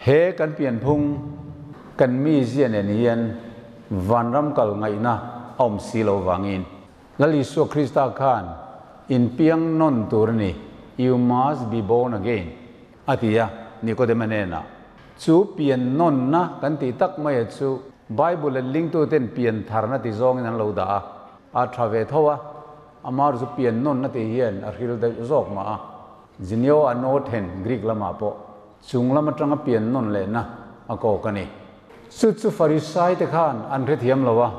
He kan pianphung, kan mizia nen hian vanram kal ngaihna a awm si lo vangin Lal Isua Krista khan inpiang nawn tur a ni, You must be born again, a ti a, Nikodema hnenah. Chu pian nawnna kan tih tak maia chu Bible lingtuten pian tharna ti zawngin an lo dah a, a tha ve tho a, amah chu pian nawnna tih hian a hril deuh zawk mah a. Zinio a no then Greek lamah pawh chung lam atanga pian nawn lehna a kawk a ni. Chu chu Farisai te khan an hrethiam lo a,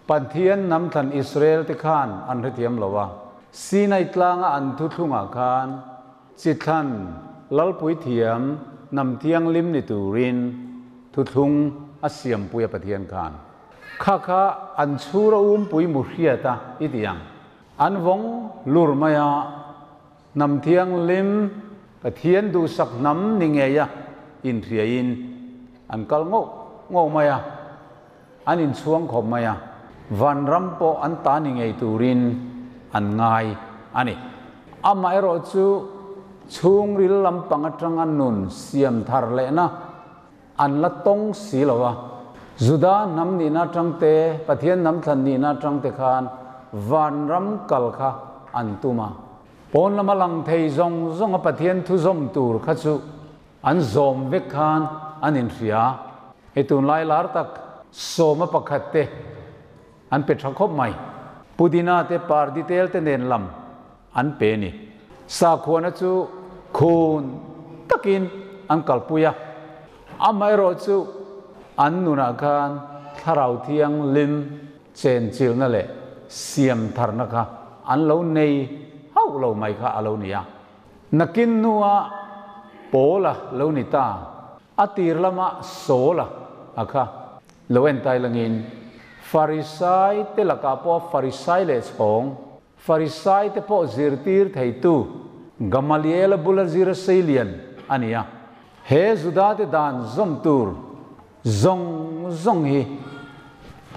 Pathian namthlan Israel te khan an hrethiam lo a, Sinai tlanga an thuthlungah khan chithlan Lalpui thiam hnam thianghlim ni turin thuthlung a siampui a Pathian khan. Kha kha an chhura umpui mu hriat a i ti ang. An vawng lur mai a, hnam thianghlim Pathian duhsak hnam ni ngei a inhriaiin an kal ngauh ngauh mai a. An inchhuang khawp mai a, vanram pawh an ta ni ngei turin an ngai a ni. Amaherawh chu chhungril lampang atanga nun siam thar lehna an la tawng si lo a, Juda hnam nihna atang te, Pathian hnam thlan nihna atang te khan vanram kal kha an tum a. Pawn lama lang thei zawng zawnga Pathian thu zawm tur kha chu An zawm vek khan an inhria. Hei tunlai lar tak sawma pakhat te an pe tha khawp mai. Pudina te pardi tel te nen lam an pe ni. Sakhuana chu khun takin an kalpui a. Amaherawh chu an nunah khan thlarau thianghlim chenchilhna leh siamtharna kha an lo nei hauh lo mai kha a lo ni a. Nakin hnua Paula lo ni ta, a tir lama Saula a kha lo en tai langin Farisai te lakah pawh Farisai leh chhawng, Farisai te pawh zirtir theitu Gamaliela bula zir seilian a ni a. He Juda te dan zawm tur zawng zawng hi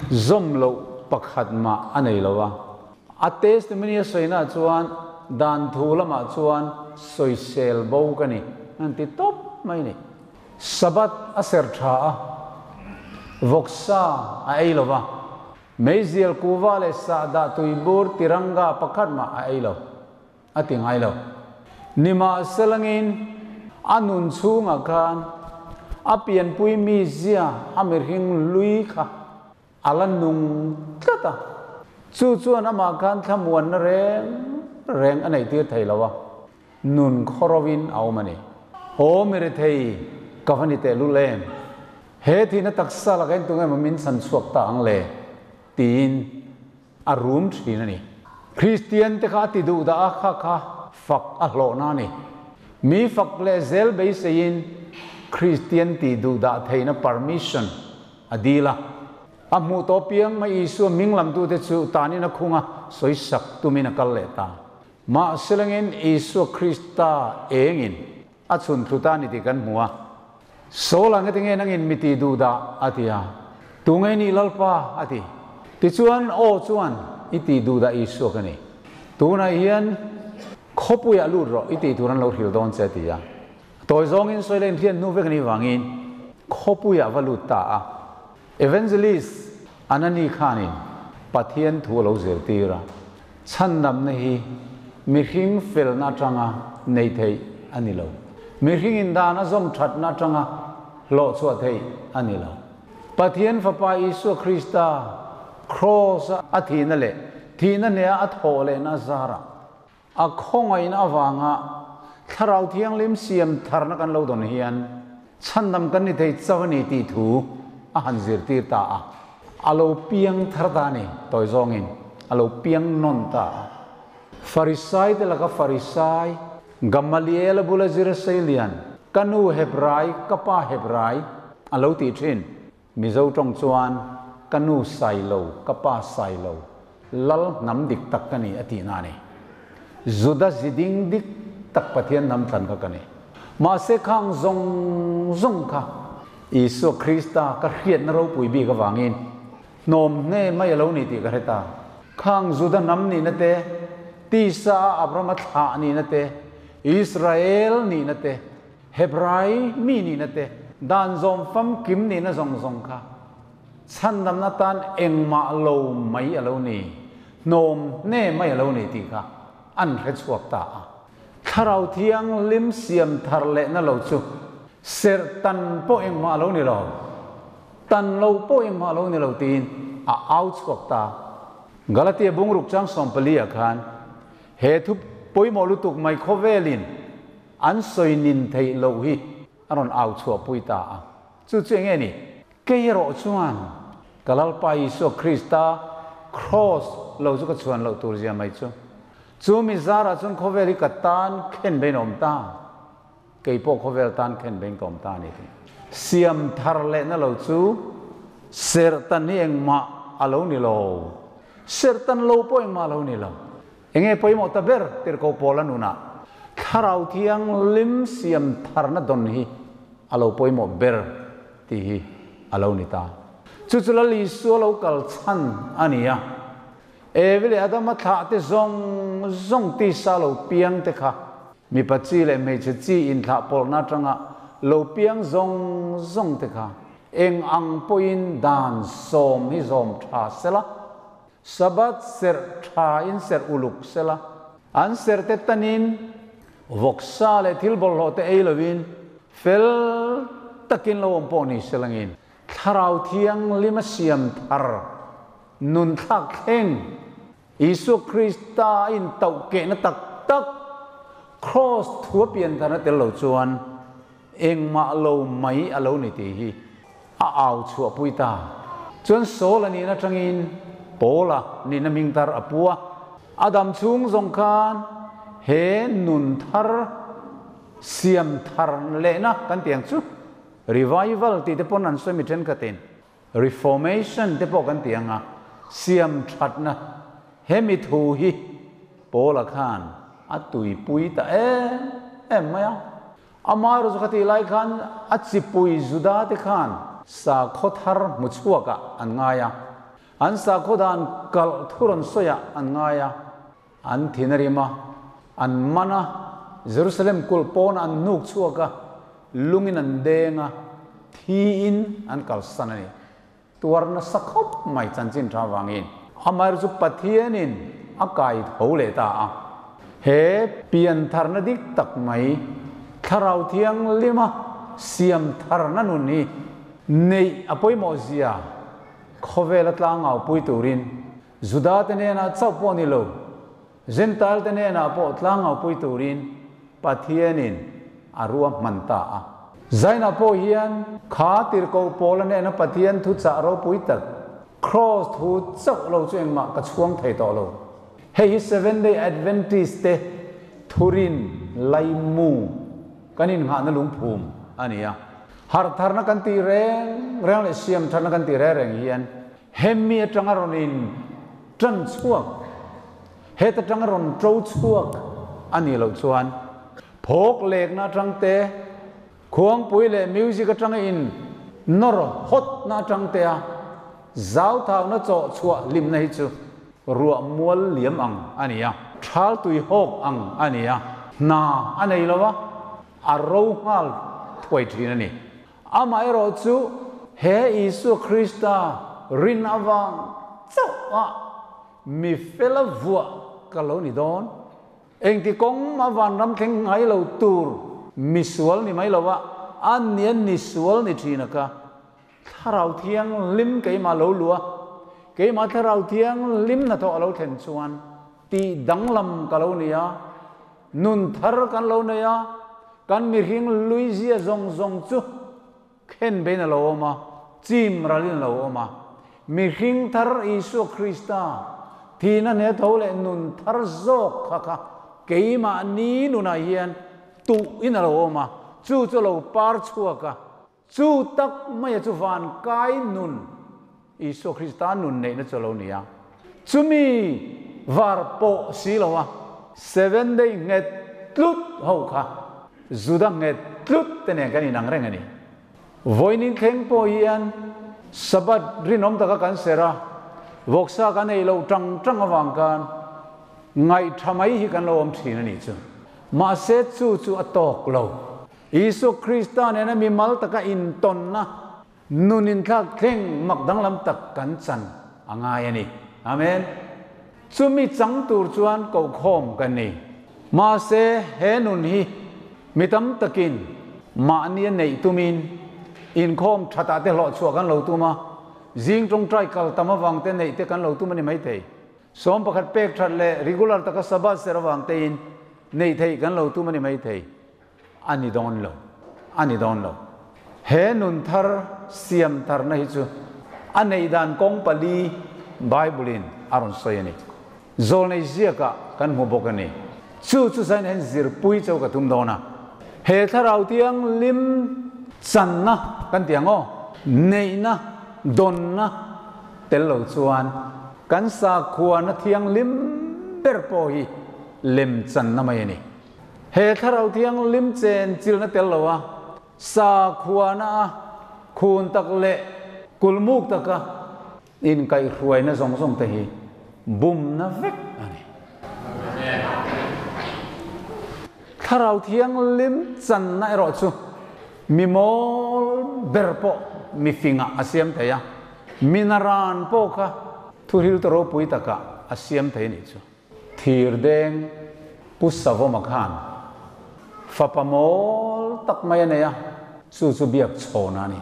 zawm loh pakhat mah a nei lo a. A testimony a sawina chuan dan thu lamah chuan sawisel bo ka ni an ti tawp mai ni. Sabbath a ser tha a, vawksa a ei lo va, meizial kuva leh sahdah tuibur tiranga pakhat mah a ei lo. A ti ngai lo. Nimahselangin a nun chhungah khan a pianpui mizia a mihring lui kha a la nung tlat a. Chu chuan amah khan thlamuanna reng reng a neihtir thei lo a, nun khawrovin a awm a ni. Aw mi rethei, ka va ni tehlul em? He thihna taksa laka in tunge maw min chhan chhuak ta ang le? tiin a rum thin a ni. Kristian te kha a ti duh dah a kha kha fak a hlawhna a ni. Mi fak leh zel beiseiin Kristian ti duh dah theihna permission a dil a. A hmuh tawh piang mai Isua hming lamtute chu tanin a khung a, sawisak tumin a kal leh ta. Mahselangin Isua Krista engin a chhun thlu ta ni tih kan hmu a. Saul-a ngeti nge nangin mi tih duh dah? a ti a. Tu nge nih Lalpa? a ti. Tichuan, Aw chuan, i tih duh dah Isua ka ni. Tunah hian khawpuiah lut rawh, i tih tur an lo hrilh dawn che, a ti a. Tawi zawngin sawi la inhriat hnu vek a nih vangin khawpuiah va lut ta a. Evangelist Anani khanin Pathian thu a lo zirtir a, chhandamna hi mihring felna atanga nei theih a ni lo. Mihring indan a zawm thatna atanga hlawhchhuah theih a ni lo. Pathian Fapa Isua Krista Kraws-a a thihna leh thihna nea a thawh lehna zarah A khawngaihna avanga Thlarau Thianghlim siam tharna kan lo dawn hian chhandam kan ni thei chauh a ni tih thu a han zirtir ta a. A lo piang thar ta a ni, tawi zawngin a lo piang nawn ta a. Farisai te laka Farisai, Gamaliela bula zir seilian, Ka nu Hebrai, ka pa Hebrai, a lo tih thin. Mizo tawng chuan ka nu Sailo, ka pa Sailo, Lal hnam dik tak ka ni a tihna a ni. Juda ziding dik tak Pathian hnam thlan kha ka ni. Mahse khang zawng zawng kha Isua Krista ka hriatna ropui bik avangin hnawm hne mai a lo ni tih ka hre ta. Khang Juda hnam nihna te, tisa a Abrahama thlah nihna te, Israel nihna te, Hebrai mi nihna te, dan zawm famkim nihna zawng zawng kha chhandamna tan engmah lo mai a lo ni, hnawm hne mai a lo ni tih kha an hre chhuak ta a. Thlarau Thianghlim siam thar lehna lo chu serh tan pawh engmah a lo ni lo, tan lo pawh engmah a lo ni lo tiin a au chhuak ta. Galatia bungruk chang 14 ah khan he thu pawimawh lutuk mai khawvelin an sawi nin theih loh hi a rawn au chhuahpui ta a. Chu chu enge ni? Kei erawh chuan ka Lalpa Isua Krista Kraws lo chu ka chhuan loh tur zia mai chu. Chu mi zarah chuan khawvel hi ka tan khen bein a awm ta. Kei pawh khawvel tan khen bein ka awm ta a ni tih. Siam thar lehna lo chu serhtan hi engmah a lo ni lo. Serhtan lo pawh engmah a lo ni lo. Enge pawimawh ta ber tirhkoh Paula nunah Thlarau Thianghlim siam tharna dawn hi a lo pawimawh ber tih hi a lo ni ta. Chu chu Lal Isua lo kal chhan a ni a. Evi leh Adama thlah te zawng zawng tisa lo piang te kha mipa chi leh hmeichhe chi inthlah pawlhna atanga lo piang zawng zawng te kha eng ang pawhin dan sawm hi zawm tha sela, Sabbath serh tha in serh uluk sela, an serh te tanin vawksa leh thil bawlhhlawh te ei lovin fel takin lo awm pawh ni selangin Thlarau Thianghlim a siam thar nun thlak thleng Isua Krista a intauh kehna tak tak Kraws thu a pian tharna tel lo chuan engmah lo mai a lo ni tih hi a au chhuahpui ta. Chuan Saul a nihna atangin Paula nihna hming thar a pu a. A dam chhung zawng khan he nun thar siam thar lehna kan tih ang chu revival tih te pawn an sawi mi thenkhatin reformation te pawh kan tih ang a, siam thatna hemi thu hi Paula khan a tuipui ta em em mai a. Amaherawhchu chu khatih lai khan a chipui Juda te khan sakhaw thar hmu chhuakah an ngai a, an sakhaw dan kalh thu rawn sawiah an ngai a, an thin a rim a, an man a, Jerusalem kulh pawnah an hnuk chhuak a, lungin an deng a, thiin an kalsan a ni. Tuar nasa khawp mai chanchin tha vangin amaherawhchu chu Pathianin a kai tho leh ta a. He piantharna dik tak mai Thlarau Thianghlima siam tharna nun hi neih a pawimawh zia khawvela tlangau pui turin Juda te hnenah chauh pawh ni lo, Jentail te hnenah pawh tlangau pui turin Pathianin a ruahman ta a. Zainah pawh hian kha tirhkoh Paula hnena Pathian thuchah ropui tak, Kraws thu chauh lo chu engmah ka chhuang thei tawh lo. Hei hi Seventh Day Adventist te thurin laimu kan innghahna lungphum a ni a. Harhtharna kan tih reng reng leh siamtharna kan tih reng reng hian hemi atanga rawn in tan chhuak, heta tanga rawn to chhuak a nih loh chuan phawk lekna atang te, khuangpui leh music atanga in nawr hawtna atang te a zauthauna chawh chhuah hlimna hi chu ruah mual liam ang a ni a, thal tui hawk ang a ni a, hna a nei lo a, a ro nghal thuai thin a ni. Amaherawh chu he Isua Krista rin avang chauh a mi fela vuah ka lo ni dawn. Engti kawng a vanram thleng ngai lo tur misual ni mai lo a, a nia nisual ni thin a ka Thlarau Thianghlim keimah lo luh a, keimah Thlarau Thianghlim hnathawh a lo thlen chuan tih danglam ka lo ni a, Nun thar kan lo nei a, kan mihring luizia zawng zawng chu khen bein a lo awm a, chim ralin a lo awm a. Mihring thar Isua Krista thihna hne tho leh nun thar zawk kha kha keimahni nunah hian tuhin a lo awm a, chu chu a lo par chhuak a. Chu tak maia chu van kai nun, Isua Krista nun neihna chu a lo ni a. Chumi var pawh si lo a, Seven Day nghet tlut ho kha Juda nghet tlut te nen kan inang reng a ni. Vawiin thleng pawh hian Sabbath rinawm taka kan serh a, vawksa kan ei loh tang tang avang khan ngaihtha mai hi kan lo awm thin a nih chu. Mahse chu chu a tawk lo. Isua Krista nena mimal taka intawnna nun inthlak thleng mak danglam tak kan chan a ngai a ni. Amen. Chumi chang tur chuan kohkhawm kan ni. Mahse, he nun hi mi tam takin mahni a neih tumin inkhawm thatah te hlawhchhuah kan lo tum a, zing tawngtai kal tam avang te neih te kan lo tum a ni maithei. Sawm pakhat pek that leh regular taka Sabbath ser avang tein neih theih kan lo tum a ni maithei. A ni dawn lo. A ni dawn lo. He nun thar siam tharna hi chu a neih dan kawng pali Bible-in a rawn sawi a ni. Zawlnei ziakah kan hmu bawk a ni. Chu chu zain hian zirpui chauh ka tum dawn a. He thlarau thianghlim channa kan ti ang aw, neihna, dawnna tel lo chuan kan sakhuana thianghlim ber pawh hi lem channa mai a ni. He thlarau thianghlim chen chilna tel lo a, sakhuana a khun tak leh kulmuk taka inkaihhruaina zawng zawng te hi bumna vek a ni. Thlarau thianghlim channa erawh chu mi mawl ber pawh mi fingah a siam thei a, mi naran pawh kha thuhil ta ropui takah a siam thei a nih chu. Thirdeng Pu Savawma khan fapa mawl tak mai a nei a, chu chu biak chhawn a ni.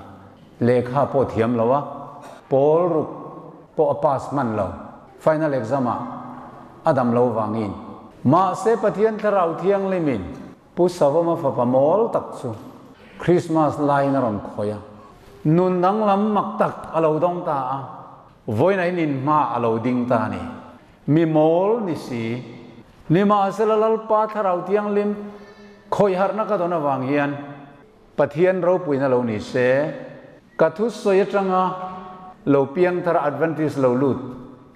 Lehkha pawh thiam lo a, pawl ruk pawh a pass hman lo, final exam ah a dam lo vangin. Mahse Pathian Thlarau Thianghlimin Pu Savawma fapa mawl tak chu Christmas laiin a rawn khawih a, nun danglam mak tak a lo dawng ta a, vawiin a in hma a lo ding ta a ni. Mi mawl ni si. Nimahsela Lalpa Thlarau Thianghlim khawih harhna ka dawn avang hian Pathian ropuina lo ni se, ka thusawi atanga lo piangthar Adventist lo lut,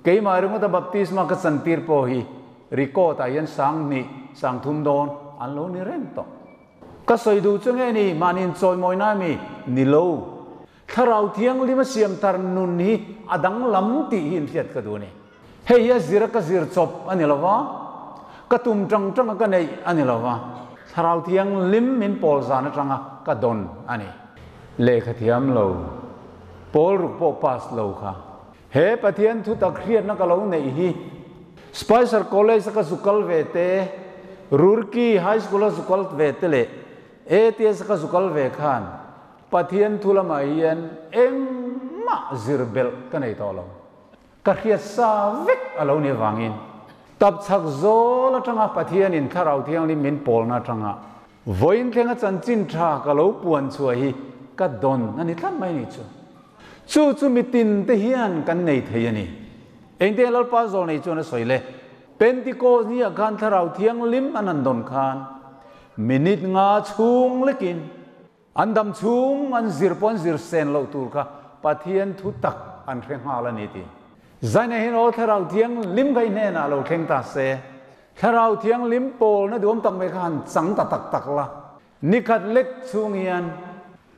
keimah ringawta baptisma ka chantir pawh hi record ah hian 2000, 3000 dawn an lo ni reng tawh. Ka sawi duh chu nge ni, mahni inchawimawina mi ni lo. Thlarau Thianghlim a siam tar nun hi a danglam tih hi inhriat ka duh a ni. Hei hi a zir a ka zir chawp a ni lo va, ka tum tang tang a ka neih a ni lo va, Thlarau Thianghlim min pawl zan atanga ka dawn a ni. Lehkha thiam lo, pawl ruk pawh pass lo kha. He Pathian thu tak hriatna ka lo neih hi Spicer College a ka zu kal ve te, Roorkee High School a zu kal ve te leh ATS a ka zu kal ve khan Pathian thu lamah hian engmah zir belh ka nei tawh lo. Ka hriat sa vek a lo ni avangin tapchhak zawl atanga Pathianin Thlarau Thianghlim min pawlna atanga vawiin thlenga chanchin tha ka lo puan chhuah hi ka dawn a ni tlat mai ni chu. Chu chu mitin te hian kan nei thei a ni. Engtiang Lalpa zawl nei chuan a sawi le? Pentecost ni ah khan Thlarau Thianghlim an han dawn khan minute nga chhung lekin An dam chhung an zir pawh an zir sen loh tur kha Pathian thu tak an hre nghal a ni ti. Zaina hian aw Thlarau Thianghlim kha i hnenah lo thleng ta se, Thlarau Thianghlim pawlna duhawm tak mai kha han chang ta tak tak la, nikhat lek chhung hian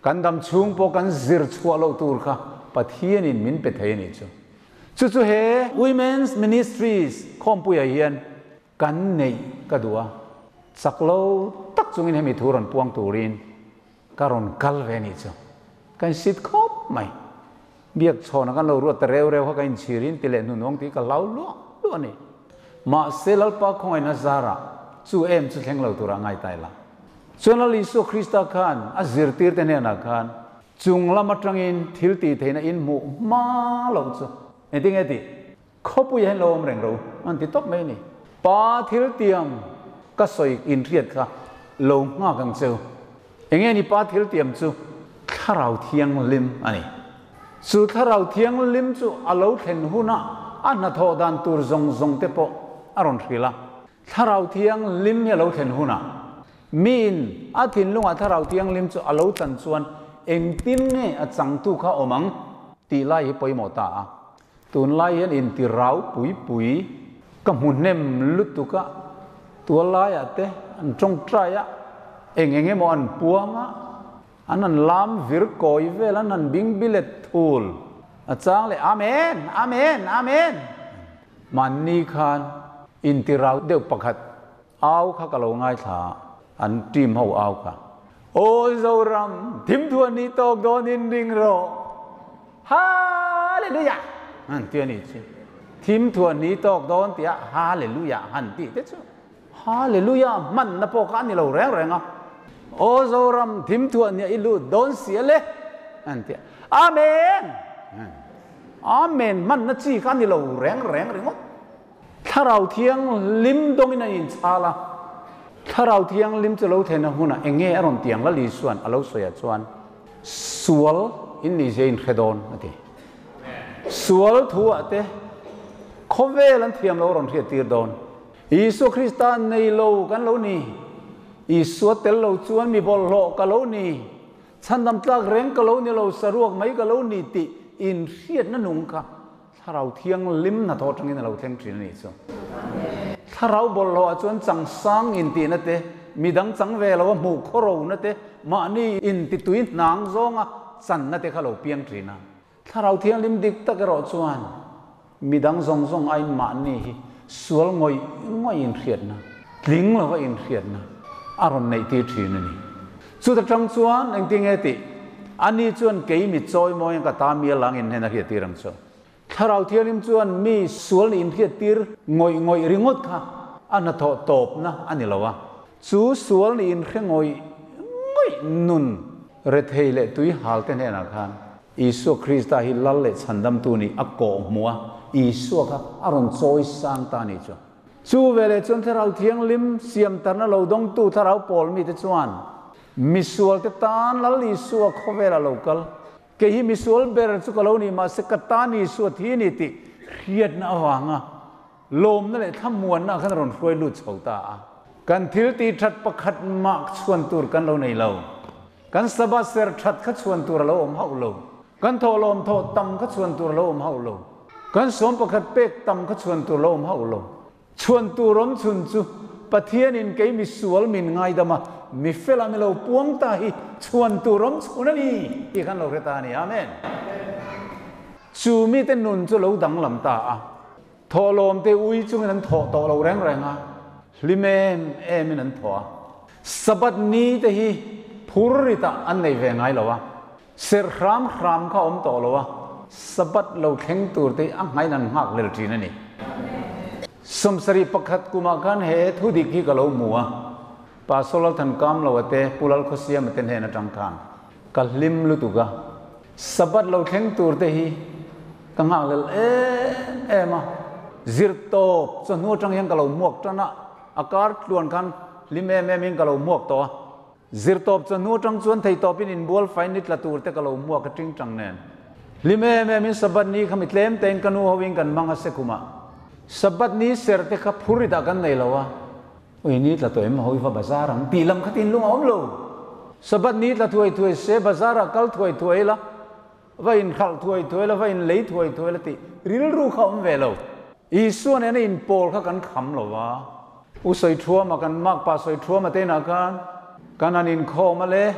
kan dam chhung pawh kan zir chhuah loh tur kha Pathianin min pe thei a nih chu. Chu chu he Women's Ministries khawmpuiah hian Kan neih ka duh a, chak lo tak chungin hemi thu rawn puang turin ka rawn kal ve nih chu. Ka insit khawp mai. Biak chhawna kan lo ruat ta reu reu kha ka inchhirin ti leh hnuhnuang tih ka hlau luah luah a ni. Mahse Lalpa khawngaihna zarah chu em chu thleng lo turah ngai ta ila. Chuan Lal Isua Krista khan a zirtirte hnenah khan chung lam atangin thil tih theihna in hmuh hma loh chu engtin nge tih? Khawpui hian lo awm reng ro an ti tawp mai a ni. Pa thil tiam ka sawi inhriat kha lo nghak ang cheu. Enge ni pa thil tiam chu? Thlarau Thianghlim a ni. Chu Thlarau Thianghlim chu a lo thlen huna a hnathawh dan tur zawng zawng te pawh a rawn hrilh a. Thlarau Thianghlim hi a lo thlen hunah miin a thinlungah Thlarau Thianghlim chu a lo chan chuan engtin nge a changtu kha awm ang tih lai hi pawimawh ta a. Tunlai hian inti rau pui pui ka hmu hnem lutuk a, tuallaiah te an tawngtai a, eng eng emaw an puang a, an han lam vir kawi vel, an han bing bilet thul a chang leh Amen! Amen! Amen! Mahni khan inti rau deuh pakhat au kha ka lo ngaithla a, an team ho au kha. Aw Zoram, thim thuan ni tawk dawn in ring rawh. Hallelujah! Han ti a nih chu. Thim thuan ni tawk dawn tia Hallelujah han tih te chu. Hallelujah hmanna pawh kha a ni lo reng reng a. Aw Zoram, thim thuan nia i lut dawn si a le han ti a. Amen! Amen hmanna chi kha a ni lo reng reng ringawt. Thlarau Thianghlim dawngin an inchhal a, Thlarau Thianghlim chu lo thehna hunah eng nge a rawn ti ang Lal Isua'n a lo sawi ah chuan sual in nih zia in hre dawn a ti. Sual thu ah te khawvel an thiam lo a rawn hriat tir dawn. Isua Krista nei lo kan lo ni, Isua tel lo chuan mi bawlhhlawh ka lo ni, chhandam tlak reng ka lo ni lo, saruak mai ka lo ni tih inhriatna nung kha Thlarau Thianghlim hnathawh atangin a lo thleng thin a nih chu. Thlarau bawlhhlawh ah chuan changsang intihna te, midang chang ve lo a hmuh khawrona te, mahni intitui hnang zawnga channa te kha lo piang thin a. Thlarau Thianghlim dik tak erawh chuan midang zawng zawng aiin mahni hi sual ngawih ngawih inhriatna, tling lova inhriatna a rawn neih tir thin a ni. Chuta tang chuan engtinge tih? Ani chuan kei mi chawi mawiin ka ta mi a langin hnen a hriattir ang chu. Thlarau Thianghlim chuan mi sual nih inhriattir ngawih ngawih ringawt kha a hnathawh tawpna a ni lo a. Chu sual nih inhre ngawih ngawih nun rethei leh tui hal te hnenah khan Isua Krista hi Lal leh Chhandamtu nih a kawh hmuh a, Isua kha a rawn chawi sang ta a nih chu. Chu veleh chuan Thlarau Thianghlim siamtarna lo dawngtu Thlarau pawl mite chuan misualte tan Lal Isua khawvela lo kal, kei hi misual ber chu ka lo ni mahse ka tan Isua thi ni tih hriatna avanga lawmna leh thlamuanna ah khan a rawn hruai lut chho ta a. Kan thil tih that pakhat mah chhuan tur kan lo nei lo. Kan Sabbath ser that kha chhuan tur a lo awm hauh lo. Kan thawhlawm thawh tam kha chhuan tur a lo awm hauh lo. Kan sawm pakhat pek tam kha chhuan tur a lo awm hauh lo. Chhuan tur awm chhun chu Pathianin kei misual min ngaidam a, mi fela mi lo puang ta hi chhuan tur awm chhun a ni tih khan lo hre ta a ni. Amen. Chu mite nun chu lo danglam ta a. Thawhlawm te ui chungin an thawh tawh lo reng reng a, hlim em emin an thawh a. Sabbath ni te hi phur ritah an nei ve ngai lo a, serh hram hram kha a awm tawh lo a, Sabbath lo thleng tur te hi a nghain an nghak lel thin a ni. 71 kumah khan he thu dik hi ka lo hmu a, Pastor Lalthankam lo a te, Pu Lalkhawsiama te hnen atang khan ka hlim lutuk a. Sabbath lo thleng tur te hi ka nghakhlel em em a, zir tawp chawhnu atang hian ka lo hmuak tan a, a kar tluan khan hlim em em in ka lo hmuak tawh a, zir tawp chawhnu atang chuan thei tawpin inbual fai ni tla tur te ka lo hmuak a ting tang nen. Hlim em em in Sabbath ni kha mi tlem tein ka nu ho in kan hmang a sekhumah. Sabbath ni ser te kha phur rit ah kan nei lo a. Ui ni tla tawh em hawi va bazar ang tih lam kha tin lung a awm lo. Sabbath ni tla thuai thuai se bazar ah kal thuai thuai la, va in hralh thuai thuai la, va in lei thuai thuai la tih rilru kha awm ve lo. Isua nena in pawl kha kan kham lo va. U Sawiṭhuama kan makpa Sawiṭhuama te inah khan kan han inkhawm a le.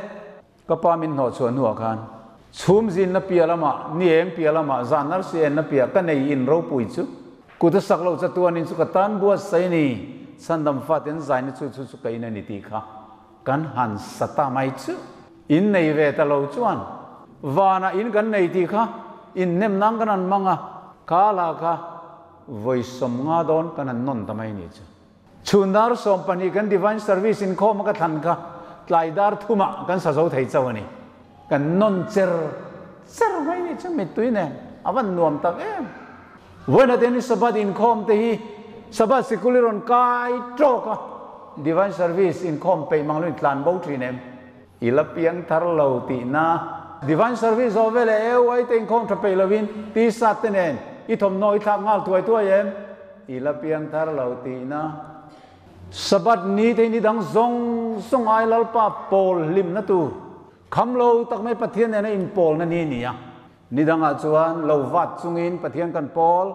Ka pa min hnawh chhuah hnuah khan chhum zinna piah lamah, ni eng piah lamah, zan arsi enna piah ka nei in ropui chu kut a sak loh chatuanin chu ka tan buatsaih a ni, chhandam faten zaina chu chu chu ka in a ni tih kha kan han sa ta mai chu. In nei ve ta lo chuan vanah in kan nei tih kha in hnem nang kan han hmang a, kha la kha vawi 50 dawn kan han nawn ta mai ni chu. Chhun dar 12 kan Divine Service inkhawm a ka thlan kha tlai dar thumah kan sa zo thei chauh a ni. Kan nawn cher cher mai ni chu mittui nen a van nuam tak em. Vawiin te ni Sabbath inkhawm te hi Sabbath sikul i rawn kai tawk a, Divine Service inkhawm peih mang lo in tlan bo thin em? I la piang thar lo tihna. Divine Service zawh veleh AOI te inkhawm tha peih lovin T-shirt te nen i thawmhnaw i thlak nghal thuai thuai em? I la piang thar lo tihna. Sabbath ni te hi ni dang zawng zawng ai Lalpa pawl hlimna tur kham lo tak mai Pathian nena inpawlna ni a ni a. Ni dangah chuan lo vat chungin Pathian kan pawl,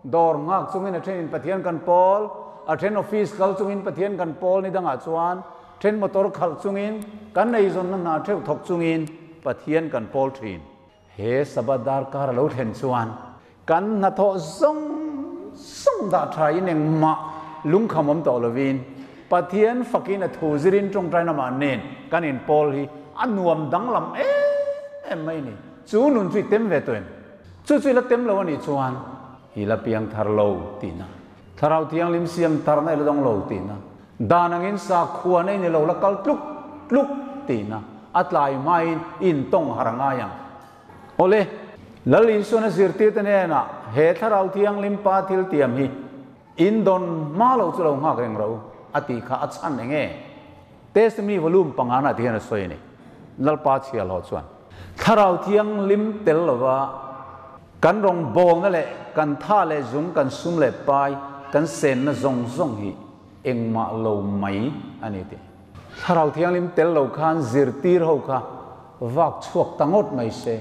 dawr nghak chungin a thenin Pathian kan pawl, a then office kal chungin Pathian kan pawl ni dangah chuan then motor khalh chungin kan eizawnna hna theuh thawk chungin Pathian kan pawl thin. He Sabbath darkar a lo thlen chuan kan hnathawh zawng zawng dah tha in engmah lungkham awm tawh lovin. Pathian fakin a thu zirin tawngtaina mah nen kan inpawl hi a nuam danglam em em mai a ni. Chu nun chu i tem ve tawh em? Chu chu i la tem lo a nih chuan i la piang thar lo tihna. Thlarau Thianghlim siam tharna i la dawng lo tihna. Dan angin sakhua nei ni lo la kal tluk tluk tihna. A tlai hmain i intawng har a ngai ang. Awle, Lal Isuan a zirtirte hnenah he Thlarau Thianghlim Pa thil tiam hi in dawn hma lo chu lo nghak reng ro a tih kha a chhan eng nge? Testimony volume pangana ti hian a sawi a ni. Lalpa chhiahhlawh chuan Thlarau Thianghlim tel lova kan rawngbawlna leh kan tha leh zung kan sum leh pai kan senna zawng zawng hi engmah lo mai a ni tih. Thlarau Thianghlim tel lo khan zirtir ho kha vak chhuak ta ngawt mai se,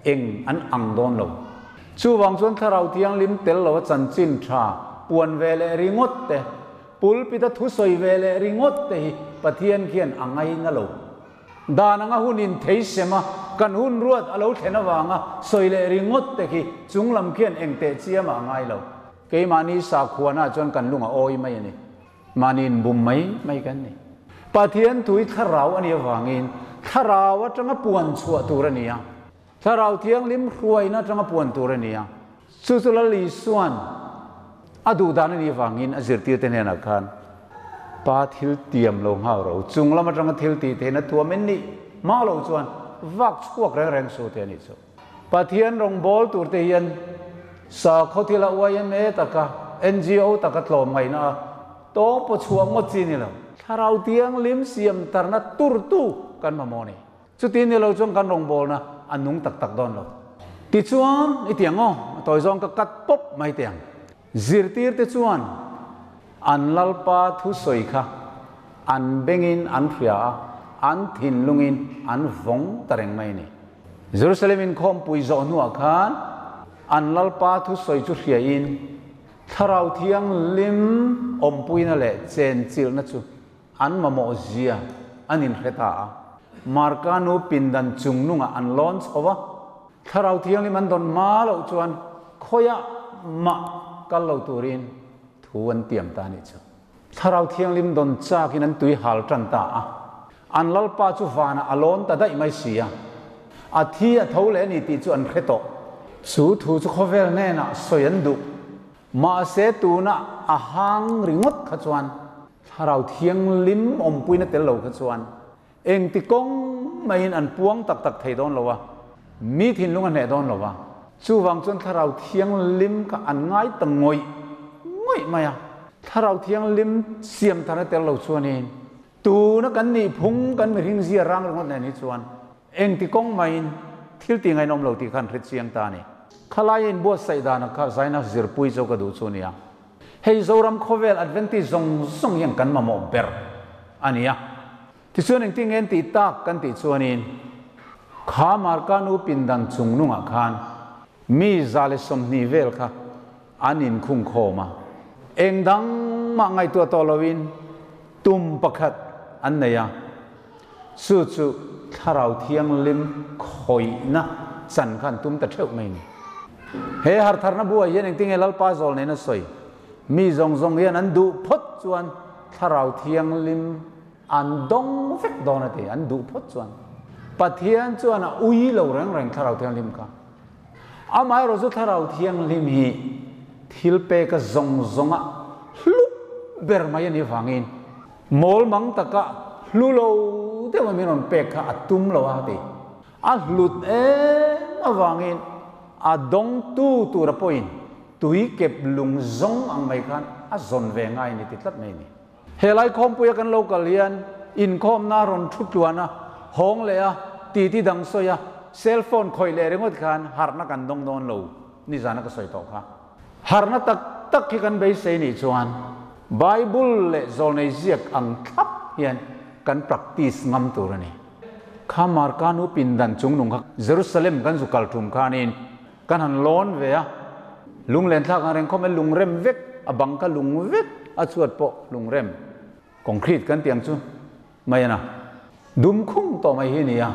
eng an ang dawn lo. Chuvang chuan Thlarau Thianghlim tel lo a chanchin tha puan ve leh ringawt te, pulpit a thusawi ve leh ringawt te hi Pathian khian a ngaina lo. Dan anga hun in thei sem a, kan hun ruat a lo thlen avanga sawi leh ringawt te khi chunglam khian eng teh chiam ah a ngai lo. Keimahni sakhuana ah chuan kan lung a awi mai a ni. Mahni inbum mai mai kan ni. Pathian tui thlarau a nih avangin thlarau atanga puan chhuah tur a ni a, thlarau thianghlim hruaina atanga puan tur a ni a. Chu chu Lal Isuan a duh dan a nih avangin a zirtirte hnenah khan, Pa thil tiam lo nghal ro, chung lam atanga thil tih theihna thuam en nih hma lo chuan vak chhuak reng reng su te a nih chu. Pathian rawngbâwl tûrte hian sakhaw thila yma taka, ngo taka tlâwm ngaihna a tawng paw chhuah ngawt chi ni lo. Thlarau Thianghlim siam tarna tûrtu kan mamawh a ni. Chuti ni lo chuan kan rawngbâwlna a nung tak tak dâwn lo. Tichuan, i ti ang aw, a tawi zawng ka cut pawp mai teh ang. Zirtîrte chuan an Lalpa thusawi kha an bengin an hria a, an thinlungin an vawng ta reng mai a ni. Jerusalem inkhawmpui zawh hnuah khan an Lalpa thusawi chu hriain Thlarau Thianghlim awmpuina leh chenchilhna chu an mamawh zia an inhre ta a. Marka nu pindan chungnungah an lawn chho va, Thlarau Thianghlim an dawn hma loh chuan khawiah mah kal lo turin thu an tiam ta a nih chu. Thlarau Thianghlim dawn chakin an tui hal tan ta a, an Lalpa chu vanah a lawn ta daih mai si a, a thi a tho leh a ni tih chu an hre tawh. Chu thu chu khawvel hnenah sawi an duh. Mahse tuna a hang ringawt kha chuan Thlarau Thianghlim awmpuina tel lo kha chuan Engti kawng maiin an puang tak tak thei dawn lo a, mi thinlung a hneh dawn lo a. Chuvang chuan Thlarau Thianghlim kha an ngai ta ngawih ngawih mai a. Thlarau Thianghlim siam tharna tel lo chuanin tuna kan nih phung kan mihring zia rang ringawt nen hi chuan engti kawng maiin thil ti ngainawm lo tih kha an hre chiang ta a ni. Khalai a inbuatsaih dana kha zaina zirpui chu ka duh chu a nia. Hei Zoram khawvel Adventist zawng zawng hian kan mamawh ber a ni a. Tichuan engtin nge an tih tak kan tih chuanin kha Marka nu pindan chung nungah khan mi 120 vel kha an inkhung khawm a. Eng dang mah ngaihtuah tawh loin tum pakhat an nei a. Chu chu Thlarau Thianghlim khawihna chan kha an tum ta theuh mai a ni. He hartharna buai hian engtinge Lalpa zawl nen a sawi? Mi zawng zawng hian an duh phawt chuan Thlarau Thianghlim an dawng vek dawn a ti, an duh phawt chuan. Pathian chuan a ui lo reng reng Thlarau Thianghlim kha. Amaherawh chu Thlarau Thianghlim hi thil peka zawng zawnga hlu ber mai a nih vangin Mawl mang taka hlu lo deuh a min rawn pek kha a tum lo a ti. A hlut em avangin a dawngtu tura pawhin tui kep lung zawng ang mai khan a zawn ve ngai a ni ti tlat mai a ni. He lai khawmpuia kan lo kal hian inkhawmna rawn thu tluan a, hawng leh a, titi dang sawi a, cell phone khawih leh ringawt khan harhna kan dawng dawn lo nizana ka sawi tawh kha. Harhna tak tak hi kan beisei nih chuan Bible leh zawlnei ziak ang thlap hian kan practice ngam tur a ni. Kha Marka nu pindan chungnung kha Jerusalem kan zu kal tum khanin kan han lawn ve a, lunglen thlak ang reng khawm e lungrem vek, a bang kha lung vek, a chhuat pawh lungrem, concrete kan tih ang chu mai a na. Dum khung tawh mai hi a ni a,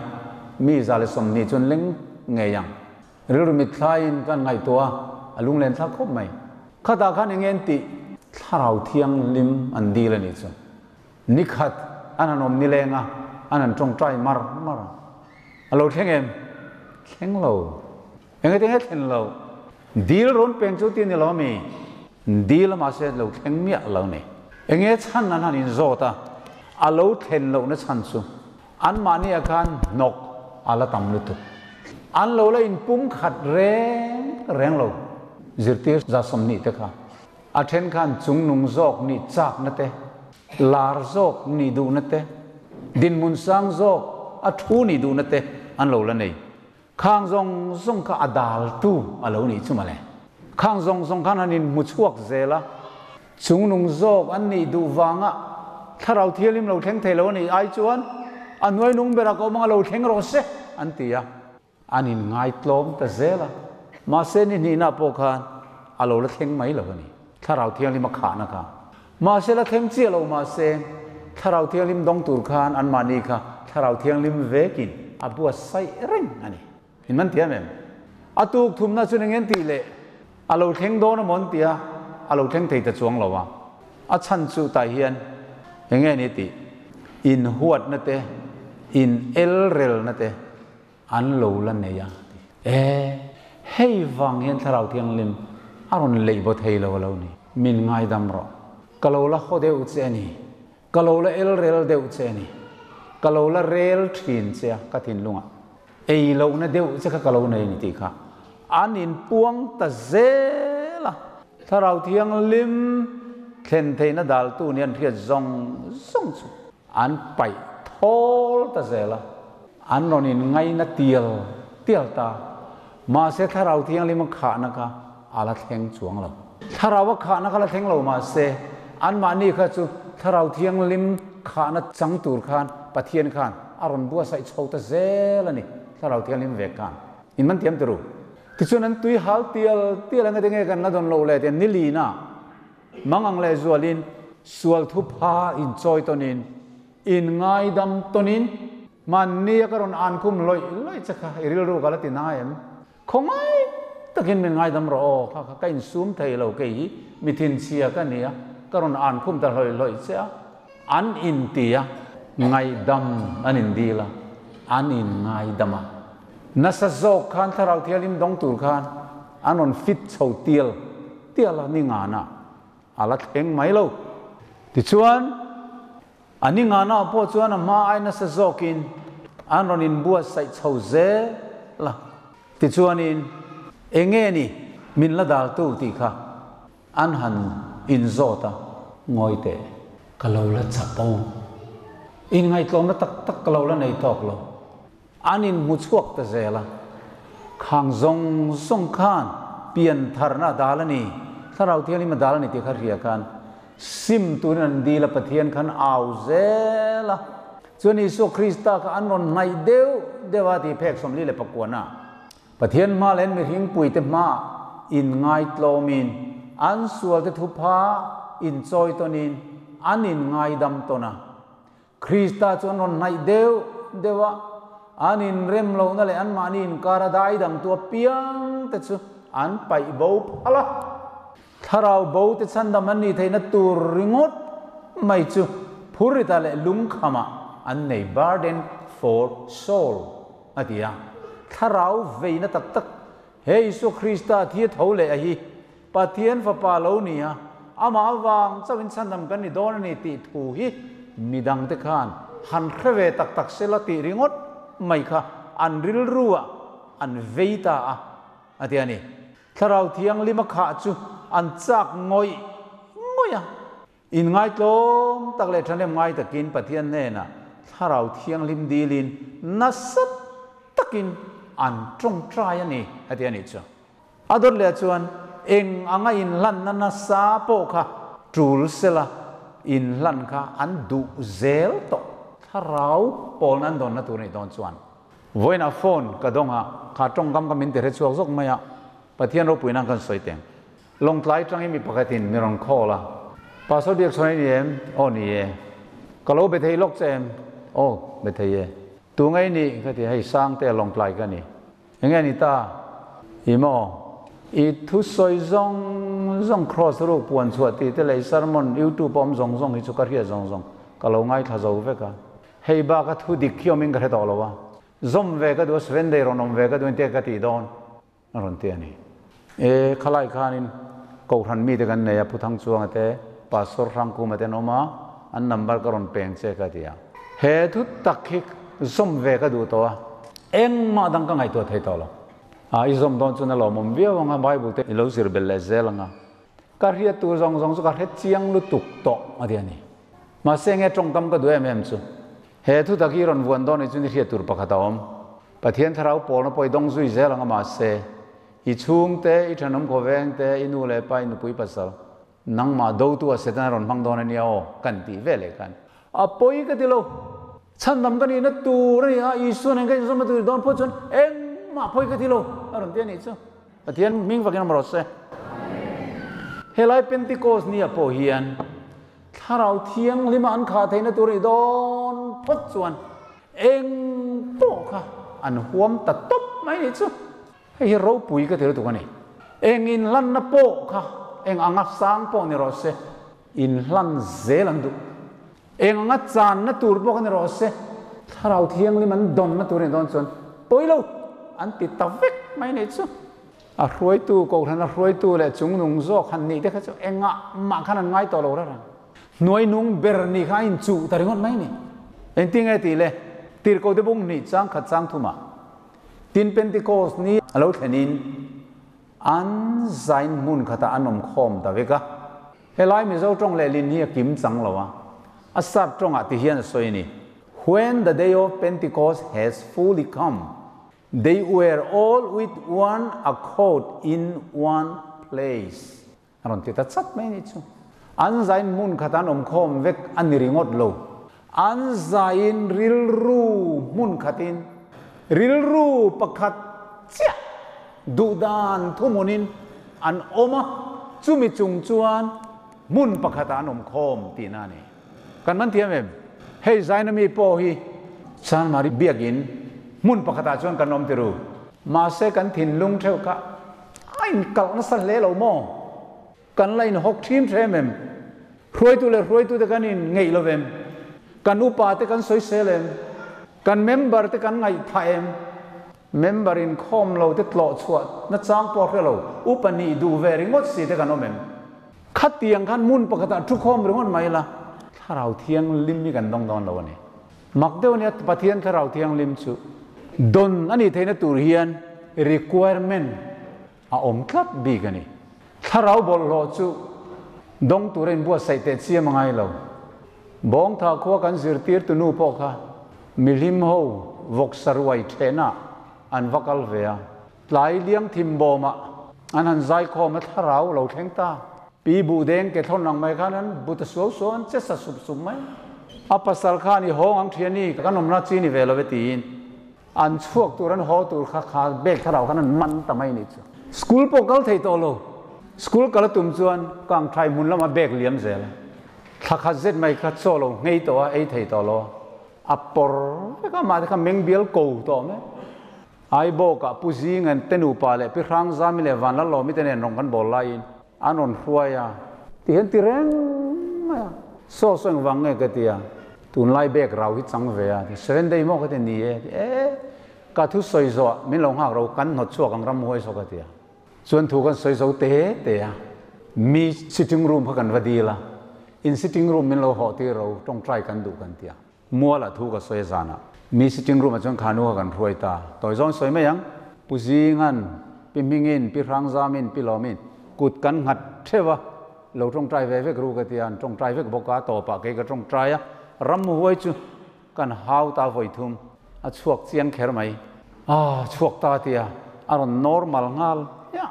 mi 120 chuan leng ngei ang. Rilru mitthlaiin kan ngaihtuah a, a lunglen thlak khawp mai. Khatah khan eng nge an tih? Thlarau Thianghlim an dil a nih chu. Ni khat an han awm nileng a, an han tawngtai mar mar a. A lo thleng em? Thleng lo. Engati nge thlen lo? Dil rawn peng chu ti ni lo ami? Dil a mahse lo thleng miah lo ni. Enge chhan an han inzawt a, a lo thlen lohna chhan chu anmahni ah khan hnawk a la tam lutuk. An lo la inpum khat reng reng lo. Zirtir 120 te kha a then khan chungnung zawk nih chakna te, lar zawk nih duhna te, dinhmun sang zawk a thu nih duhna te an lo la nei. Khang zawng zawng kha a daltu a lo nih chu mawle. Khang zawng zawng khan han inhmu chhuak zel a, chungnung zawk an nih duh vanga thlarau thialim lo thleng thei lo a nih ai chuan a hnuainung berah ka awm anga lo thleng rawh se an ti a, an inngaitlawm ta zel a. Mahse ni hnihna pawh khan a lo la thleng mai lo a ni. Thlarau Thianghlim a khahna kha. Mahse la thleng chiah lo mahse Thlarau Thianghlim dawng tur khan anmahni kha Thlarau Thianghlim vekin a buatsaih reng a ni. In man thiam em? A tuk thumna chu eng tih leh a lo thleng dawn amaw an ti a, a lo thleng thei ta chuang lo a. A chhan chu tah hian eng nge ni tih? Inhuatna te, in elrelna te An lo la nei a ti. E, hei vang hian Thlarau Thianghlim a rawn leih baw thei lo a lo ni. Min ngaidam rawh. Ka lo la haw deuh che a ni. Ka lo la elrel deuh che a ni. Ka lo la rel thin che a ka thinlungah. Ei lohna deuh che kha ka lo nei a ni tih kha an inpuang ta zel a. Thlarau Thianghlim thlen theihna daltu nih an hriat zawng zawng chu. An paih thawl ta zel a, an rawn in ngaina tial tial ta. Mahse Thlarau Thianghlim a khahna kha a la thleng chuang lo. Thlarau a khahna kha la thleng lo mahse anmahni kha chu Thlarau Thianghlim khahna chang tur khan Pathian khan a rawn buatsaih chho ta zel a ni, Thlarau Thianghlim vek khan. In man tiam tiru. Tichuan an tui hal tial tial ang enge kan la dawn lo le tian nilina Mangang leh zualin sual thupha inchawi tawnin, inngaidam tawnin, hmanni a ka rawn ankhum lawih lawih che kha i rilru ka la ti nai em? Khawngai takin min ngaidam rawh aw, kha kha ka insum thei lo kei hi mi thinchhia ka ni a, ka rawn ankhum ta hlawih hlawih che a, an inti a, ngaihdam an indil a, an inngaidam a. Nasa zawk khan Thlarau Thianghlim dawng tur khan an rawn fit chho tial tial a, ni ngana a la thleng mai lo. Tichuan, a ni ngana pawh chuan a hma ai nasa zawkin an rawn inbuatsaih chho zel a. Tichuanin, enge ni min la daltu tih kha an han inzawt a, Ngawi teh, ka lo la chapo. Inngaihtlawmna tak tak ka lo la nei tawk lo. An inhmu chhuak ta zel a, khang zawng zawng khan pian tharna a dal a ni, Thlarau Thianghlim a dal a ni tih kha hria khan sim turin an dil a, Pathian khan au zel a. Chuan Isua Krista kha an rawn hnaih deuh deuh a tih phek 49 a, Pathian hma leh mihring puite hmaah inngaitlawmin an sualte thupha inchawi tawnin an inngaidam tawn a. Krista chu an rawn hnaih deuh deuh a, an inrem lohna leh anmahni inkar a daidangtu apiang te chu an paih bo phal a. Thlarau bo te chhandam an nih theihna tur ringawt mai chu phurrita leh lungkhamah an nei, burden for soul, a ti a. Thlarau veina tak tak, he Isua Krista thi a tho leh a hi Pathian Fapa lo ni a, amah avang chauhin chhandam kan ni dawn a ni tih thu hi midangte khan han hre ve tak tak sela tih ringawt mai kha an rilruah an vei ta a, a ti a ni. Thlarau Thianghlim a khah chu an chak ngawih ngawih a. Inngaitlawm tak leh thahnem ngai takin Pathian hnenah Thlarau Thianghlim dilin nasa takin an tawngtai a ni, a ti a nih chu. A dawt leh chuan eng anga inhlanna nasa pawh kha tul sela inhlan kha an duh zel tawh. Thlarau pawlna an dawnna tur a nih dawn chuan vawiinah phone ka dawng a, kha tawngkam kha min ti hre chhuak zawk mai a, Pathian ropuina kan sawi teng. Lawngtlai tangin mi pakhatin mi rawn call a, Pastor Biakchhawn i ni em? Aw ni e. Ka lo be thei lawk che em? Aw, be thei e. Tu ngei ni? Ka ti a, hei Sangte Lawngtlai ka ni. Enge ni ta? I maw? I thusawi zawng zawng cross ruk puan chhuah tih te leh i sermon youtube a awm zawng zawng hi chu ka hriat zawng zawng. Ka lo ngaithla zo vek a. Hei bak a thu dik hi awmin ka hre tawh lo a. Zawm ve ka duh a, seven day rawn awm ve ka duh in tia ka tih dawn a rawn ti a ni. E, khalai khanin Kohhran mite kan nei a, Pu Thangchuanga te, Pastor Hrangkuma te an awm a, an number ka rawn peng che ka ti a. He thu tak hi zawm ve ka duh tawh a, engmah dang ka ngaihtuah thei tawh lo. A, i zawm dawn chuan a lawmawm viau ang a, Bible te i lo zir belh leh zel ang a. Ka hriat tur zawng zawng chu ka hre chiang lutuk tawh a ti a ni. Mahse nge tawngkam ka duh em em chu? He thu tak hi rawn vuan dawn ni chuan i hriat tur pakhat a awm. Pathian thlarau pawlna pawh i dawng zui zel ang a mahse i chhungte, i thenawm khawvengte, i nu leh pa, i nupui pasal, nangmah dotu a Setana rawn hmang dawn a nia aw kan tih ve leh khan a pawi ka ti lo. Chhandam ka nihna tur a ni a, Isua nen ka inzawmna tur i dawn phawt chuan engmah pawi ka ti lo a rawn ti a nih chu. Pathian hming vakin awm rawh se. Helai Pentecost nia pawh hian Thlarau Thianghlima an khah theihna tur i dawn phawt chuan eng pawh kha an huam ta tawp mai nih chu. Hei hi ropui ka ti lutuk a ni. Eng inhlanna pawh kha eng anga sang pawh ni rawh se, inhlan zel an duh. Eng anga channa tur pawh kha ni rawh se, Thlarau Thianghlim an dawnna tur a nih dawn chuan pawi lo an ti ta vek mai nih chu. A hruaitu, Kohhran a hruaitu leh chungnung zawk han nih te kha chu engah mah khan an ngai tawh lo reng reng. Hnuainung ber nih kha a inchuh ta ringawt mai ni. Engtin nge tih le? Tirhkoh te bung hnih chang khat chang thumah tin Pentecost ni a lo thlenin an zain hmun khatah an awm khawm ta vek a. Helai Mizo tawng leh lin hi a kim chang lo a, a sap tawngah ti hian a sawi a ni, When the day of Pentecost has fully come, they were all with one accord in one place. A rawn ti ta chat mai a nih chu. An zain hmun khat an awm khawm vek a ni ringawt lo. An zain rilru hmun khatin, rilru pakhat chiah duhdan thumunin an awm a, chumi chung chuan hmun pakhatah an awm khawm tihna a ni. Kan man thiam em? Hei zaina mi pawh hi Chanmari biakin hmun pakhatah chuan kan awm ti ru. Mahse kan thinlung theuh kha a inkalh nasa hle lo maw? Kan la inhawk thin hrem em? Hruaitu leh hruaitute kan in ngeih lo em? Kan upa te kan sawisel em? Kan member te kan ngaihthah em? Member inkhawm lo te tlawh chhuah na chang pawh hre lo, upa nih duh ve ringawt si te kan awm em? Khatiang khan hmun pakhatah thu khawm ringawt mai la, Thlarau Thianghlim hi kan dawng dawn lo a ni. Mak deuh a nia, Pathian Thlarau Thianghlim chu dawn a nih theihna tur hian requirement a awm tlat bik a ni. Thlarau bawlhhlawh chu dawng tura inbuatsaih teh chiam a ngai lo. Bawngtha khua kan zirtirtu nu pawh kha mihlim ho vawksa ruai thehna an va kal ve a, tlai liang thim bawmah an han zaikhawm a thlarau lo thleng ta. Pi buhdeng ke thlawn ang mai khan an bu ta suau suau an che sa sup sup mai. A pasal khan i hawng ang thiani kan awmna chi ni ve lo e tiin An chhuak tur an haw tur kha kha bag thlarau khan an man ta mai nih chu. School pawh kal thei tawh lo. School kal a tum chuan kang thai hmun lama bag liam zel a. Thla khat zet mai kha chaw lo nghei tawh a, ei thei tawh lo a. A pawr vek a, mahse kha meng bial ko tawh mai. Aibawkah Pu Zingan te nupa leh Pi Hrangzami leh Vanlalawmi te nen rawn kan bawl laiin an rawn hruai a. Ti hian ti reng mai a. Saw saw engvang nge ka ti a, tunlai bag rau hi chang ve a, seven day maw ka ti ni e, ti e, ka thu sawi zawh min lo nghak ro kan hnawt chhuak ang ram huai saw ka ti a. Chuan thu kan sawi zo te te a, mi sitting room kha kan va dil a, in sitting room min lo hawh tir ro tawngtai kan duh kan ti a. Mualah thu ka sawi a zanah mi sitting room ah chuan khanu kha kan hruai ta. Tawi zawn sawi mai ang. Pu Zingan, Pi Hmingin, Pi Hrangzamin, Pi Lawmin kut kan nghat theuh a, lo tawngtai ve vek ru ka ti a, an tawngtai vek bawk a, tawpah kei ka tawngtai a, ramhuai chu kan hau ta vawi thum, a chhuak chiang kher mai. Ah, chhuak ta ti a, a rawn normal nghal hmiah.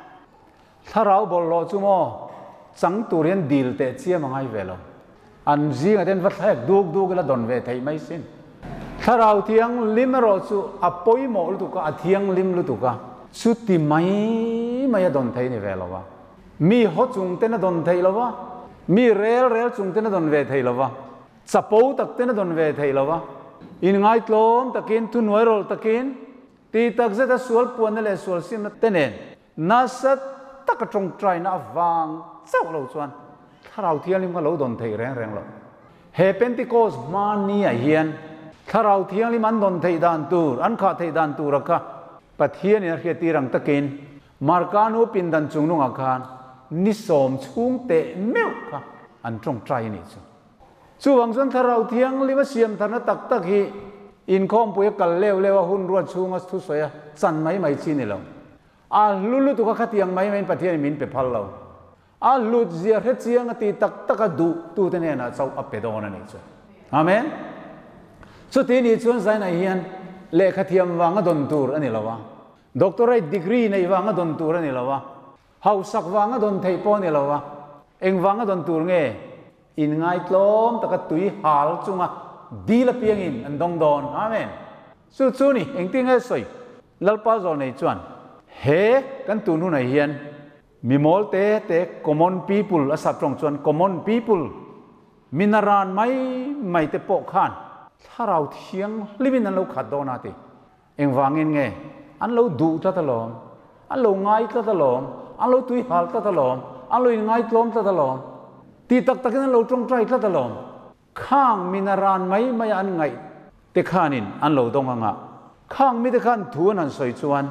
Thlarau bawlhhlawh chu maw chang tur hian dil teh chiam a ngai ve lo. An zingah te hian va thlek duk duk ila dawn ve theih mai sin. Thlarau thianghlim erawh chu a pawimawh lutuk a, a thianghlim lutuk a, chuti mai mai a dawn thei ni ve lo va. Mi haw chung ten a dawn theih lo va, mi rel rel chung ten a dawn ve thei lo va, chapo tak ten a dawn ve thei lo va, inngaitlawm takin, thuhnuairawlh takin, ti takzet a sual puanna leh sual simna te nen Nasa taka tawngtaina avang chauh lo chuan Thlarau Thianghlim kha lo dawn theih reng reng lo. He Pentecost hma ni ah hian Thlarau Thianghlim an dawn theih dan tur, an khah theih dan tura kha Pathianin a hriattir ang takin Marka nu pindan chungnungah khan ni sawm chhung teh meuh kha an tawngtai a nih chu. Chuvang chuan Thlarau Thianghlim a siam tharna tak tak hi inkhawmpui a kal leu leu a hun ruat chhunga thusawi a chan mai mai chi ni lo. A hlu lutuk a khatiang mai maiin Pathianin min pe phal lo. A hlut zia hre chiang a ti tak tak a duh tute hnenah chauh a pe dawn a nih chu. Amen. Chuti nih chuan Zainai hian lehkha thiam vanga dawn tur a ni lo a, doctorate degree neih vanga dawn tur a ni lo a, hausak vanga dawn theih pawh a ni lo a, eng vanga dawn tur nge? Inngaitlawm taka tui hal chunga dil apiangin an dawng dawn. Amen. Chu chu ni, engtin nge sawi? Lalpa zawl nei chuan he kan tun hunah hian mi mawl te te common people a sap tawng chuan common people mi naran mai mai te pawh khan thlarau thianghlimin an lo khat dawn a ti. Engvangin nge? An lo duh tlat alawm, an lo ngai tlat alawm, an lo tui hal tlat alawm, an lo inngaitlawm tlat alawm, ti tak takin an lo tawngtai tlat alawm. Khang mi naran mai mai a an ngaih te khanin an lo dawng anga, khang mite khan thu an han sawi chuan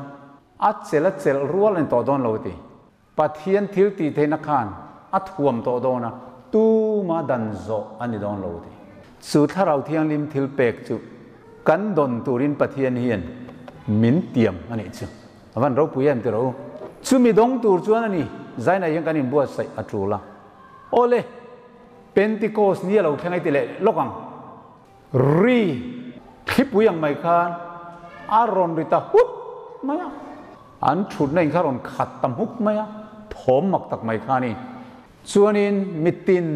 a chelh a chelh rual a ni tawh dawn lo ti. Pathian thil tih theihna khan a thuam tawh dawn a, tuma dan zawh a ni dawn lo ti. Chu Thlarau Thianghlim thil pek chu kan dawn turin Pathian hian min tiam a nih chu. A van ropui em ti rawh u. Chumi dawng tur chuan a ni, Zainah hian kan inbuatsaih a tul a. Awle, Pentecost ni a lo thleng ai ti leh lawk ang. Ri thlipui ang mai khan a rawn ri ta hut mai a, an thutna in kha rawn khat ta hmuk mai a, thawm mak tak mai kha a ni. Chuanin mitin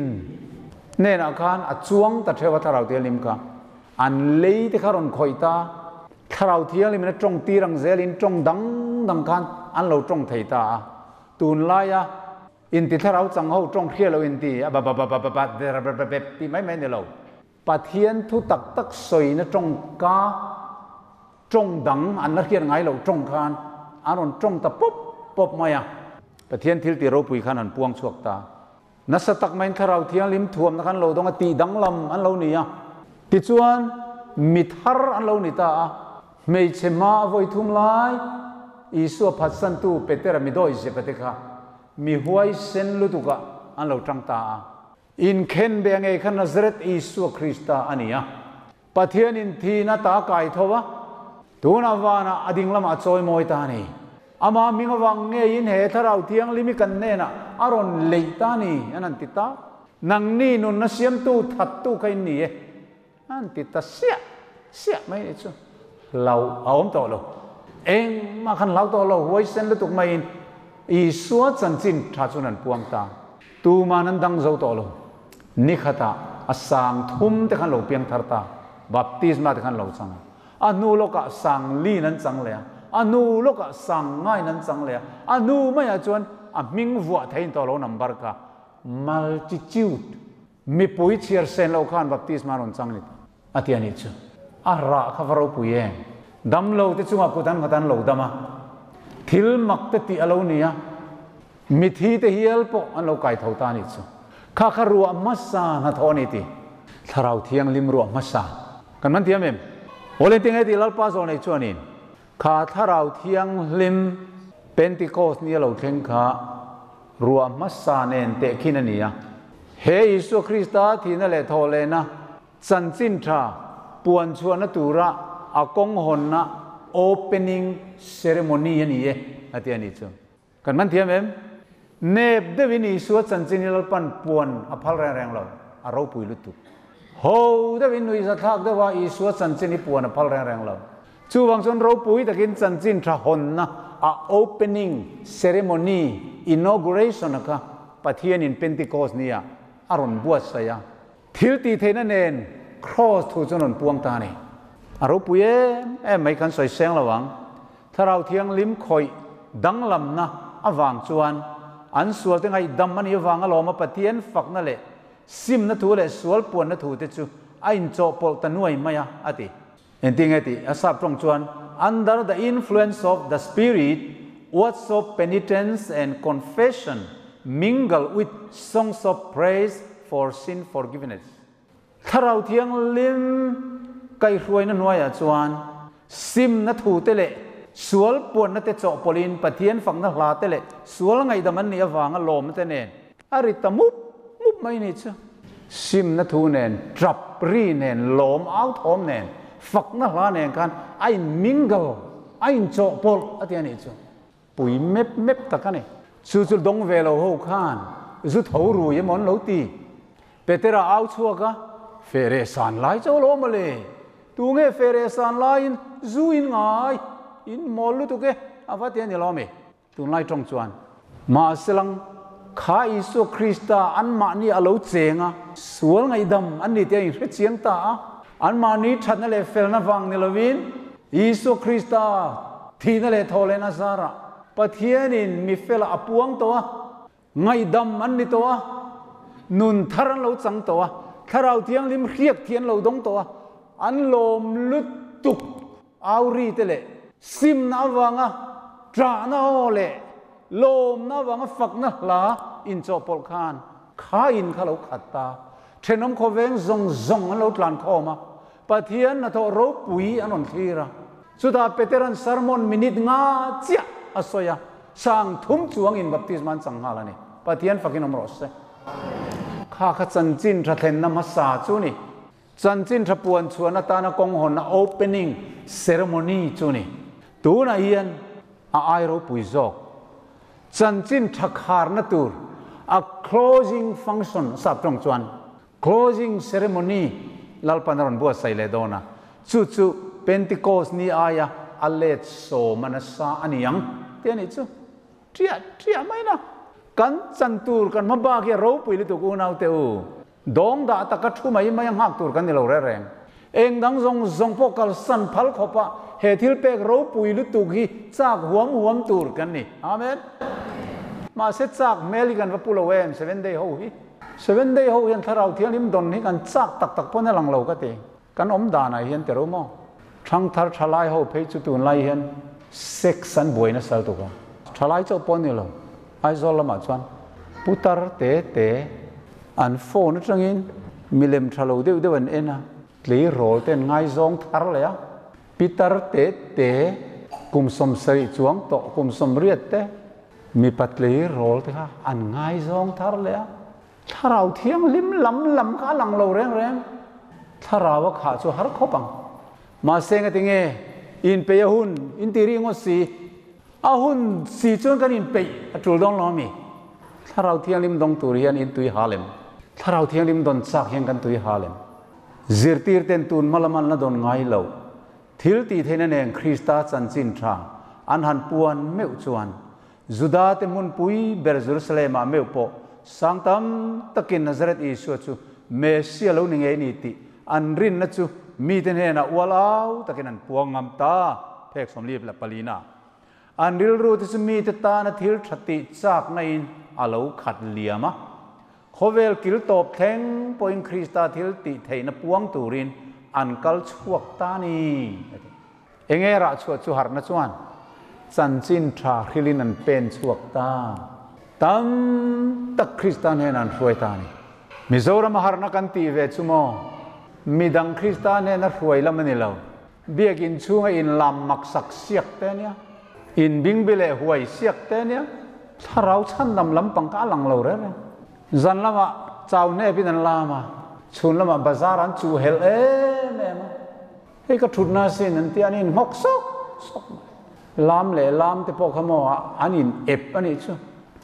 hnenah khan a chuang ta theuh a Thlarau Thianghlim kha. An lei te kha rawn khawih ta, Thlarau Thianghlimin a tawng tir ang zelin tawng dang dang khan an lo tawng thei ta a. Tunlaia Inti thlarau chang ho tawng hria lo inti a ba-ba-ba-ba-ba der-ba-ba-bep tih mai mai a ni lo. Pathian thu tak tak sawina tawngka tawng dang an la hriat ngai loh tawng khan an rawn tawng ta pawp pawp mai a. Pathian thil ti ropui khan an puang chhuak ta. Nasa tak maiin thlarau thianghlim thuamna khan lo dawng a, tih danglam an lo ni a. Tichuan mi thar an lo ni ta a. Hmeichhe hma a vawi thum lai Isua phatsantu Petera mi dawi zepa te kha mi huaisen lutukah an lo tang ta a. Inkhen be ngei kha Nazareth Isua Krista a ni a. Pathianin thihna ta kai tho a, tunah vanah a ding lamah a chawi mawi ta a ni. Amah hming avang ngeiin he Thlarau Thianghlim hi kan hnenah a rawn leih ta a ni, an han ti ta. Nangni nunna siamtu thattu kha in ni e. An ti ta siah siah mai nih chu. Hlau a awm tawh lo. Engmah khan hlau tawh lo, huaisen lutuk maiin Isua chanchin tha chuan an puang ta. Tuman an dang zo tawh lo. Nikhatah a sang thum te khan lo piang thar ta, baptisma te khan lo chang a. A hnu lawkah sang lin an chang leh a, a hnu lawkah sang ngain an chang leh a, a hnu maiah chuan a hming vuah theiin tawh lo number kha multitude Mipui chhiar sen loh khan baptisma rawn chang ni a ti a nih chu. A rah kha va ropui em? Damlo te chungah kut an nghat an lo dam a, thil mak te tih a lo ni a, mithi te hial pawh an lo kai tho ta a nih chu. Kha kha ruah hmasa hnathawh a ni ti. Thlarau Thianghlim ruah hmasa kan man thiam em? Awle tinge tih Lalpa zawl nei chuanin Kha Thlarau Thianghlim Pentecost ni a lo thleng kha ruah hmasa nen tehkhin a ni a. He Isua Krista thihna leh thawhlehna chanchin tha puan chhuahna tura a kawng hawnna opening ceremony a ni e, a ti a nih chu. Kan man thiam em? Nep deuhin Isua chanchin hi Lalpan puan a phal reng reng lo, a ropui lutuk. Ho deuhin nuihzathlak deuha Isua chanchin hi puan a phal reng reng lo. Chuvang chuan ropui takin chanchin tha hawnna a opening ceremony, inauguration a kha Pathianin Pentecost nia a rawn buatsaih a. Thil tih theihna nen Kraws thu chuan rawn puang ta a ni. A ropui em em mai kan sawi seng lo ang. Thlarau Thianghlim khawih danglamna avang chuan an sualte ngaihdam a nih avanga lawma Pathian fakna leh simna thu leh sual puanna thu te chu a inchawhpawlh ta nuai mai a, a ti. Engtin nge tih a sap tawng chuan, Under the influence of the Spirit, words of penitence and confession mingle with songs of praise for sin forgiveness. Thlarau Thianghlim kaihhruaina hnuaiah chuan simna thute leh sual puanna te chawhpawlhin Pathian fakna hla te leh sual ngaihdam an nih avanga lawmna te nen a ri ta mup mup mai ni chu. Simna thu nen, tap ri nen, lawm au thawm nen, fakna hla nen khan a in mingle, a in chawhpawlh a ti a nih chu. Pui mep mep tak a ni. Chu chu dawng ve lo ho khan zu tho rui emaw an lo ti. Petera au chhuak a, Feh reh san lai chauh lo mawle, tunge feh reh san laiin zu in ngai, in mawl lutuk e, a va ti a ni lo ami? Tunlai tawng chuan, Mahselang, kha Isua Krista anmahni a lo cheng a, sual ngaihdam an ni tih a inhre chiang ta a, anmahni thatna leh felna vang ni lovin Isua Krista thihna leh thawhlehna zarah Pathianin mi fela a puang tawh a, Ngaihdam an ni tawh a, nun thar an lo chang tawh a, Thlarau Thianghlim hriak thi an lo dawng tawh a, an lawm lutuk au ri te leh simna avanga ṭahna aw leh lawmna avanga fakna hla inchawhpawlh khan kha in kha lo khat ta. Ṭhenawm khawveng zawng zawng an lo tlan khawm a, Pathian hnathawh ropui an rawn thlir a. Chutah Petera'n sermon minute nga chiah a sawi a, sang thum chuangin baptisma an chang nghal a ni. Pathian fakin awm rawh se. Kha kha chanchin tha thlenna hmasa chu ni. Chanchin tha puan chhuan atana kawng hawnna opening ceremony chu ni. Tunah hian a ai ropui zawk. Chanchin tha kharna tur a closing function sap tawng chuan Closing ceremony Lalpan a rawn buatsaih leh dawn a, chu chu Pentecost ni aia a let sawm a nasa a ni ang tih a nih chu. Ṭiah ṭiah mai na. Kan chan tur kan hma bak hi a ropui lutuk unaute u. Dawng dah taka thu mai mai a nghak tur kan ni lo reng reng. Eng dang zawng zawng pawh kalsan phal khawpa he thil pek ropui lutuk hi chak huam huam tur kan ni. Amen. Mahse chak hmel hi kan va pu lo em Seven Day ho hi. Seven Day ho hian Thlarau Thianghlim dawn hi kan chak tak tak pawn a lang lo ka ti. Kan awm danah hian ti ro maw? Thangthar thalai ho phei chu tunlai hian sex an buai nasa lutuk a. Thalai chauh pawh a ni lo. Aizawl lamah chuan putar te te an phone atangin milem tha lo deuh deuh an en a, tleirawl te an ngaizawng thar leh a. Pitar te te kum 70 chuang tawh kum 80 te Mipa tleirawl te kha an ngaizawng thar leh a, thlarau thianghlim lam lam kha a lang lo reng reng. Thlarau a khah chu har khawp ang. Mahse engati nge inpeih a hun in ti ri ngawt si? A hun si chuan kan inpeih a tul dawn lo ami? Thlarau thianghlim dawng tur hian in tui hal em? Thlarau thianghlim dawn chak hian kan tui hal em? Zirtir ten tun hma lam an la dawn ngai lo. Thil tih theihna nen Krista chanchin tha an han puan meuh chuan Judate hmunpui ber Jerusalem-ah meuh pawh sang tam takin Nazareth Isua chu Messia lo ni ngei ni tih an rinna chu mite hnenah ual au takin an puang ngam ta, phek 44. An rilru te chu mite tana thil tha tih chakna in a lo khat liam a. Khawvel kil tawp thleng pawhin Krista thil tih theihna puang turin an kal chhuak ta ni, a ti. Enge rah chhuah chu harhna chuan chanchin tha hrilhin an pen chhuak ta. Tam tak Krista hnenah an hruai ta a ni. Mizorama harhna kan tih ve chu maw? Midang Krista hnena hruai lam a ni lo. Biakinn chhunga inlam maksak siak te a nia, inbingbi leh huai siak te a nia, thlarau chhandam lampang kha a lang lo reng reng. Zan lamah chau hnepin an lam a, chhun lamah bazar an chuh helh em em a, hei ka thutna asin an ti a, an inhmawk sawk sawk mai. Lam leh lam te pawh kha maw an in ep a nih chu,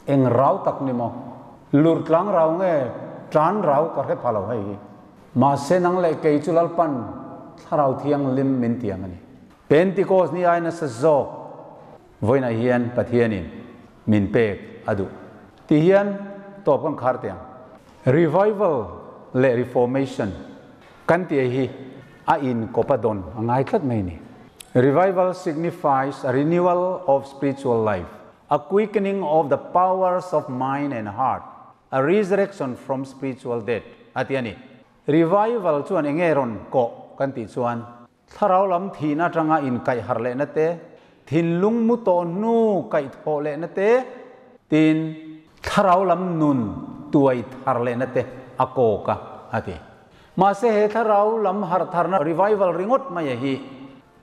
eng rau tak ni maw, lur tlang rau nge tan rau ka hre pha lo hei hi. Mahse nang leh kei chu Lalpan Thlarau Thianghlim min tiang a ni. Pentecost ni ai nasa zawk vawiinah hian Pathianin min pek a duh tih hian tawp kan khar teh ang. Revival leh Reformation kan tih hi a inkawp a dawn a ngai tlat mai a ni. Revival signifies a renewal of spiritual life, a quickening of the powers of mind and heart, A resurrection from spiritual death a ti a ni. Revival chuan eng nge rawn kawh kan tih chuan thlarau lam thihna atanga inkaih harh lehna te, thinlung mu tawh hnu kaih thawh lehna te, tin thlarau lam nun tuai thar lehna te a kawk a, a ti. Mahse he thlarau lam harh tharna revival ringawt mai a hi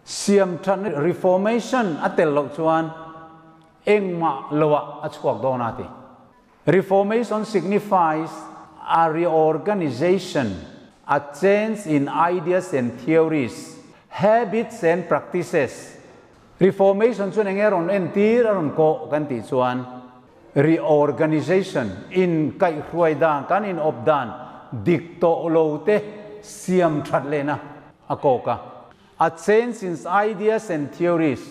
siam thatna reformation a tel loh chuan engmah loah a chhuak dawn a ti. Reformation signifies a reorganization, a change in ideas and theories, habits and practices. Reformation chuan enge rawn entir a rawn kawh kan tih chuan reorganization, in kaihhruai dan, kan in awp dan dik tawh lo te siam that lehna a kawk a. A change in ideas and theories,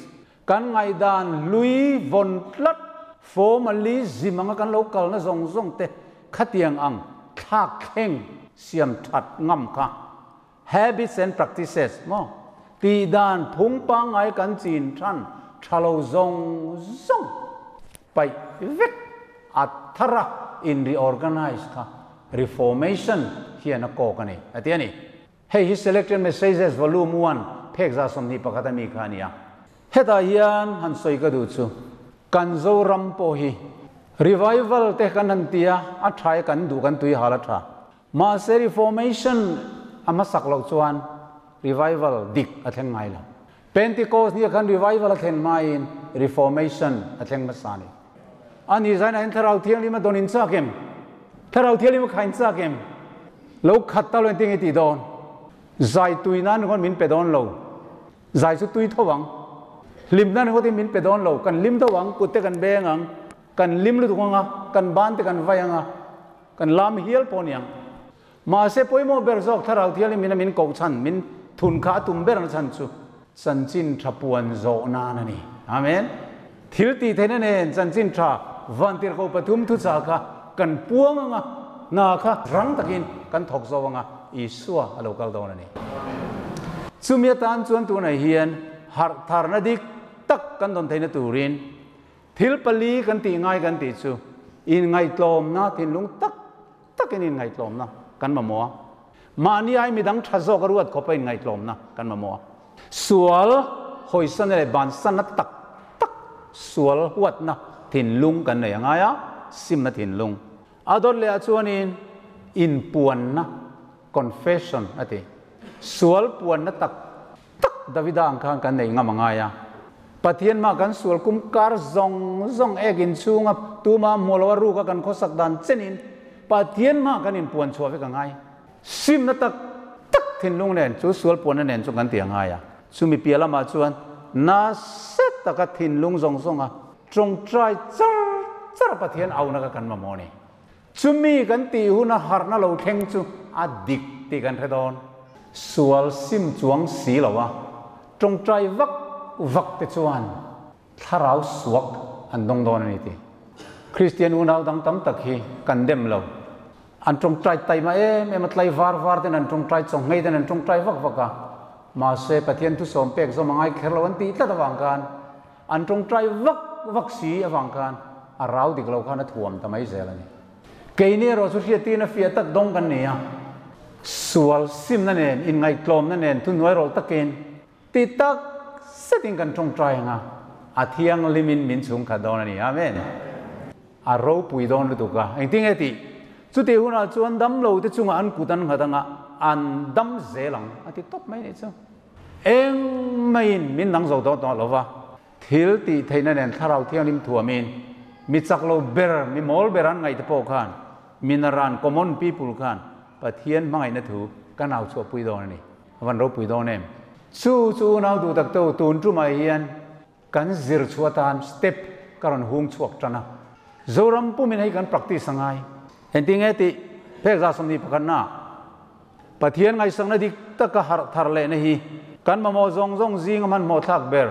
kan ngaihdan hlui vawn tlat, formalism anga kan lo kalna zawng zawng te khatiang ang thlak thleng siam that ngam kha. Habits and practices maw? Tihdan phung pangngai kan chin than tha lo zawng zawng paih vek a thar a in reorganize kha Reformation hian a kawk a ni, a ti a ni. Hei hi Selected Messages Volume One phek 21 a mi kha a ni a. Hetah hian han sawi ka duh chu kan Zoram pawh hi revival te kan han ti a, a tha e kan duh kan tui hal a tha. Mahse Reformation a hmasak loh chuan revival dik a thleng ngai lo. Pentecost nia khan revival a thlen hmain Reformation a thleng hmasa a ni. A ni zainah hian Thlarau Thianghlim a dawn in chak em? Thlarau Thianghlim a khain chak em? Lo khat ta lo engtin nge tih dawn? Zai tui nan ringawt min pe dawn lo. Zai chu tui tho ang. Hlim nan ringawtin min pe dawn lo. Kan hlim tho ang, kut te kan beng ang, kan hlim lutuk ang a, kan ban te kan vai ang a. Kan lam hial pawh aniang. Mahse pawimawh ber zawk Thlarau Thianghlim in a min koh chhan, min thun kha a tum ber na chhan chu chanchin tha puan zawh nan a ni. Amen. Thil tih theihna nen chanchin tha vantirhkoh pathum thuchah kha kan puang anga, hna kha rang takin kan thawk zo anga Isua a lo kal dawn a ni. Chumi atan chuan tunah hian harh tharna dik tak kan dawn theihna turin Thil pali kan tih ngai kan tih chu inngaihtlawmna, thinlung tak takin inngaihtlawmna kan mamawh a. Mahni ai midang tha zawk a ruat khawpa inngaihtlawmna kan mamawh a. Sual hawisanna leh bansanna tak tak, sual huatna thinlung kan nei a ngai a, simna thinlung. A dawt leh ah chuanin inpuanna, confession, a ti. Sual puanna tak tak Davida ang khan kan neih ngam a ngai a. Pathian mah kan sual kum kar zawng zawng ek inchhunga tuma hmuh loha ruka kan khawsak dan chenin Pathian mah kan inpuan chhuah vek a ngai. Simna tak tak thinlung nen chu sual puanna nen chu kan ti a ngai a. Chumi piah lamah chuan nasa taka thinlung zawng zawnga tawngtai char char Pathian auna kha kan mamawh a ni. Chumi kan tih huna harhna lo thleng chu a dik tih kan hre dawn. Sual sim chuang si lo a, tawngtai vak vak te chuan thlarau suak an dawng dawn a ni tih. Kristian unau dang tam tak hi kan dem lo. An tawngtai taima em em a, tlai var var ten an tawngtai, chawnghei ten an tawngtai vak vak a. Mahse Pathian thusawm pek zawm a ngai kher lo an tih tlat avang khan An tawngtai vak vak si avang khan a rau dik lo khan a thuam ta mai zel a ni. Keini erawh chu hriattirna fiah tak dawng kan ni a, sual simna nen, inngaihtlawmna nen thuhnuai rawlh takin ti tak zetin kan tawngtai ang a, a thianghlimin min chhungkhat dawn a ni. Amen. A ropui dawn lutuk a, engtin nge tih? Chutih hunah chuan damlo te chungah an kut an nghat ang a, an dam zel ang a ti tawp mai nih chu. Eng maiin min dang zo tawh tawh lo va, thil tih theihna nen Thlarau Thianghlim thuamin mi chak lo ber, mi mawl ber an ngaih te pawh khan, mi naran, common people, khan Pathian hmangaihna thu kan au chhuahpui dawn a ni. A van ropui dawn em? Chu chu unau duh tak te u, tun tumah hian kan zir chhuah atan step ka rawn hung chhuak tan a. Zoram pumin hei kan practice a ngai. Engtin nge tih phek 21 na Pathian ngaihsakna dik taka harh thar lehna hi kan mamawh zawng zawng zinga hmanhmawh thlak ber,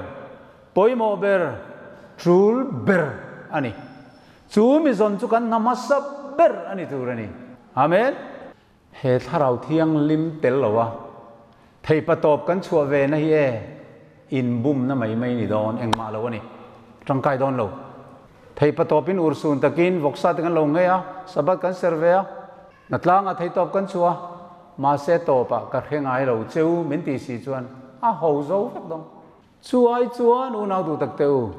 pawimawh ber, tul ber a ni. Chu mi zawn chu kan hna hmasa ber a ni tur a ni. Amen. He Thlarau Thianghlim tel lo a, theihpatawp kan chhuah ve na hi e, inbumna mai mai ni dawn, engmah lo a ni. Tangkai dawn lo. Theihpatawpin urhsun takin vawksa te kan lo nghei a, Sabbath kan ser ve a, Hnatlangah theitawp kan chhuah a, mahse tawpah ka hre ngai lo che u min tih si chuan a ho zo vek dawn. Chu ai chuan unau duh tak te u,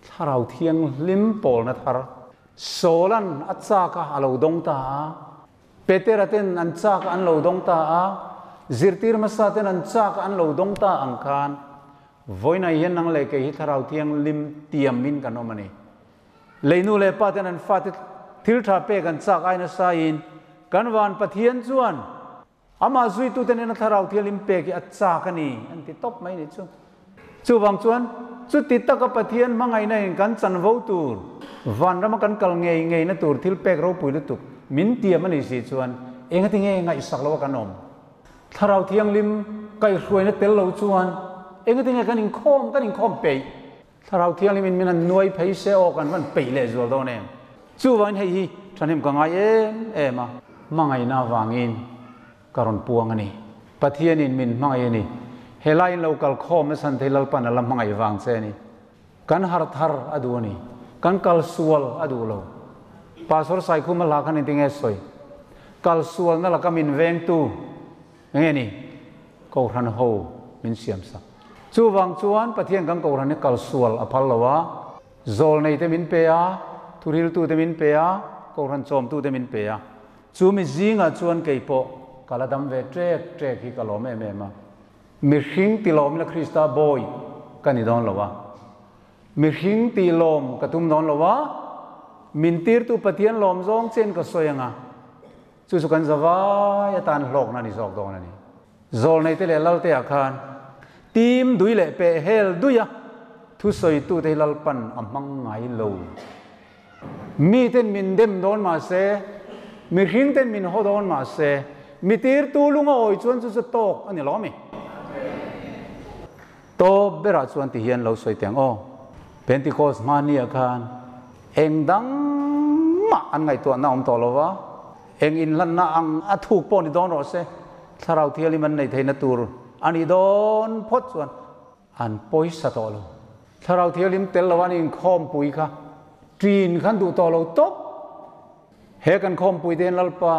Thlarau Thianghlim pawlna thar Sawlan a chak a, a lo dawng ta a. Petera ten an chak an lo dawng ta a, zirtir hmasa ten an chak an lo dawng ta ang khan, vawiinah hian nang leh kei hi Thlarau Thianghlim tiamin kan awm a ni. Lei nu leh pa ten an fate thil tha pek an chak ai nasa in kan van Pathian chuan amah zuitute nena Thlarau Thianghlim pek hi a chak a ni an ti tawp mai ni chu. Chuvang chuan chuti taka Pathian hmangaihna in kan chanvo tur, vanrama kan kal ngei ngeina tur thil pek ropui lutuk min tiam a nih si chuan engati nge ngaihsak loa kan awm? Thlarau Thianghlim kaihhruaina tel lo chuan engati nge kan inkhawm kan inkhawm peih? Thlarau Thianghlim in min han nuai phei se aw kan van peih leh zual dawn em? Chuvangin hei hi thahnem ka ngai em em a. Hmangaihna avangin ka rawn puang a ni. Pathianin min hmangaih a ni. Helai in lo kal khawm na chhan thei Lalpan a la hmangaih vang che a ni. Kan har thar a duh a ni. Kan kal sual a duh lo. Pastor Saikhuma hla khan engtinge sawi? Kal sualna laka min vengtu Enge ni? Kohhran ho min siam sak. Chuvang chuan Pathian kan kohhran hi kal sual a phal lo a, zawlneite min pe a, thuriltute min pe a, kohhran chawmtute min pe a. Chu mi zingah chuan kei pawh ka la dam ve ṭek ṭek hi ka lawm em em a. Mihring tilawmna Krista bawi ka ni dawn lo a. Mihring tih lawm ka tum dawn lo a, min tirtu Pathian lawm zawng chian ka sawi ang a. Chu chu kan zavai atan hlawkna a ni zawk dawn a ni. Zawlneite leh Lalteah khan tim dui leh peh hel duia thusawitute hi Lalpan a hmang ngai lo. Miten min dem dawn mah se, mihringten min haw dawn mah se, mi tirtu lung a awi chuan chu chu tawk a ni lo mi. Tawp berah chuan ti hian lo sawi teng aw. Pentecost hmania khan eng dang mah an ngaihtuahna awm tawh lo va, eng inhlanna ang a thuk pawh ni dawn rawh se, Thlarau Thianghlim an neih theihna tur a nih dawn phawt chuan an pawisa tawh lo. Thlarau Thianghlim tel lo an inkhawmpui kha ṭin khan duh tawh lo tawp. He kan khawmpui te hian Lalpa,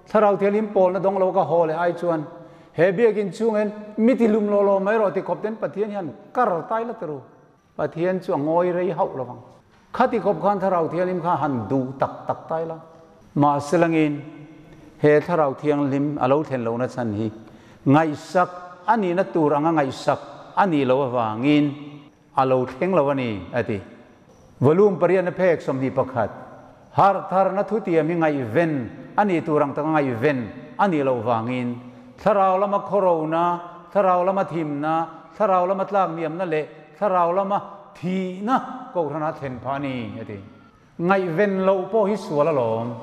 Thlarau Thianghlim pawlna dawng lo ka haw leh ai chuan he biakinn chungin mi ti lum law law mai rawh ti khawp ten Pathian hian kar tai la tiru. Pathian chu a ngawi rei hauh lovang. Khati khawp khan Thlarau Thianghlim kha han duh tak tak tai la. Mahse langin he Thlarau Thianghlim a lo thlen lohna chhan hi ngaihsak a nihna tur anga ngaihsak a nih loh avangin A lo thleng lo a ni, a ti. Volume pariatna phek 21, Harh tharna thutiam hi ngaihven a nih tur ang taka ngaihven a nih loh vangin thlarau lama khawrona, thlarau lama thimna, thlarau lama tlakniamna leh thlarau lama thihna kohhranah thlen phah a ni, a ti. Ngaihven loh pawh hi sual alawm.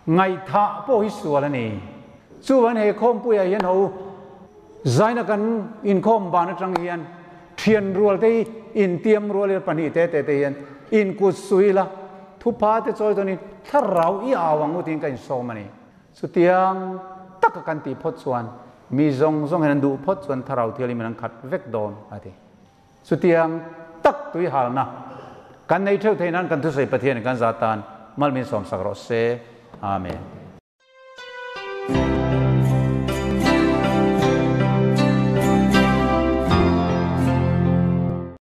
Ngaihthah pawh hi sual a ni. Chuvan he khawmpuiah hian ho zaina kan inkhawm ban atang hian thian rual te hi intiam rual ila pahnih te te te hian inkut sui ila thupha te chawi dawnin thlarau i au ang u tiin ka insawm a ni. Chutiang taka kan tih phawt chuan mi zawng zawng hian an duh phawt chuan thlarau thialim in an khat vek dawn a ti. Chutiang tak tuihalna kan nei theuh theih nan kan thusawi Pathianin kan za tan mal min sawmsak rawh se. Amen.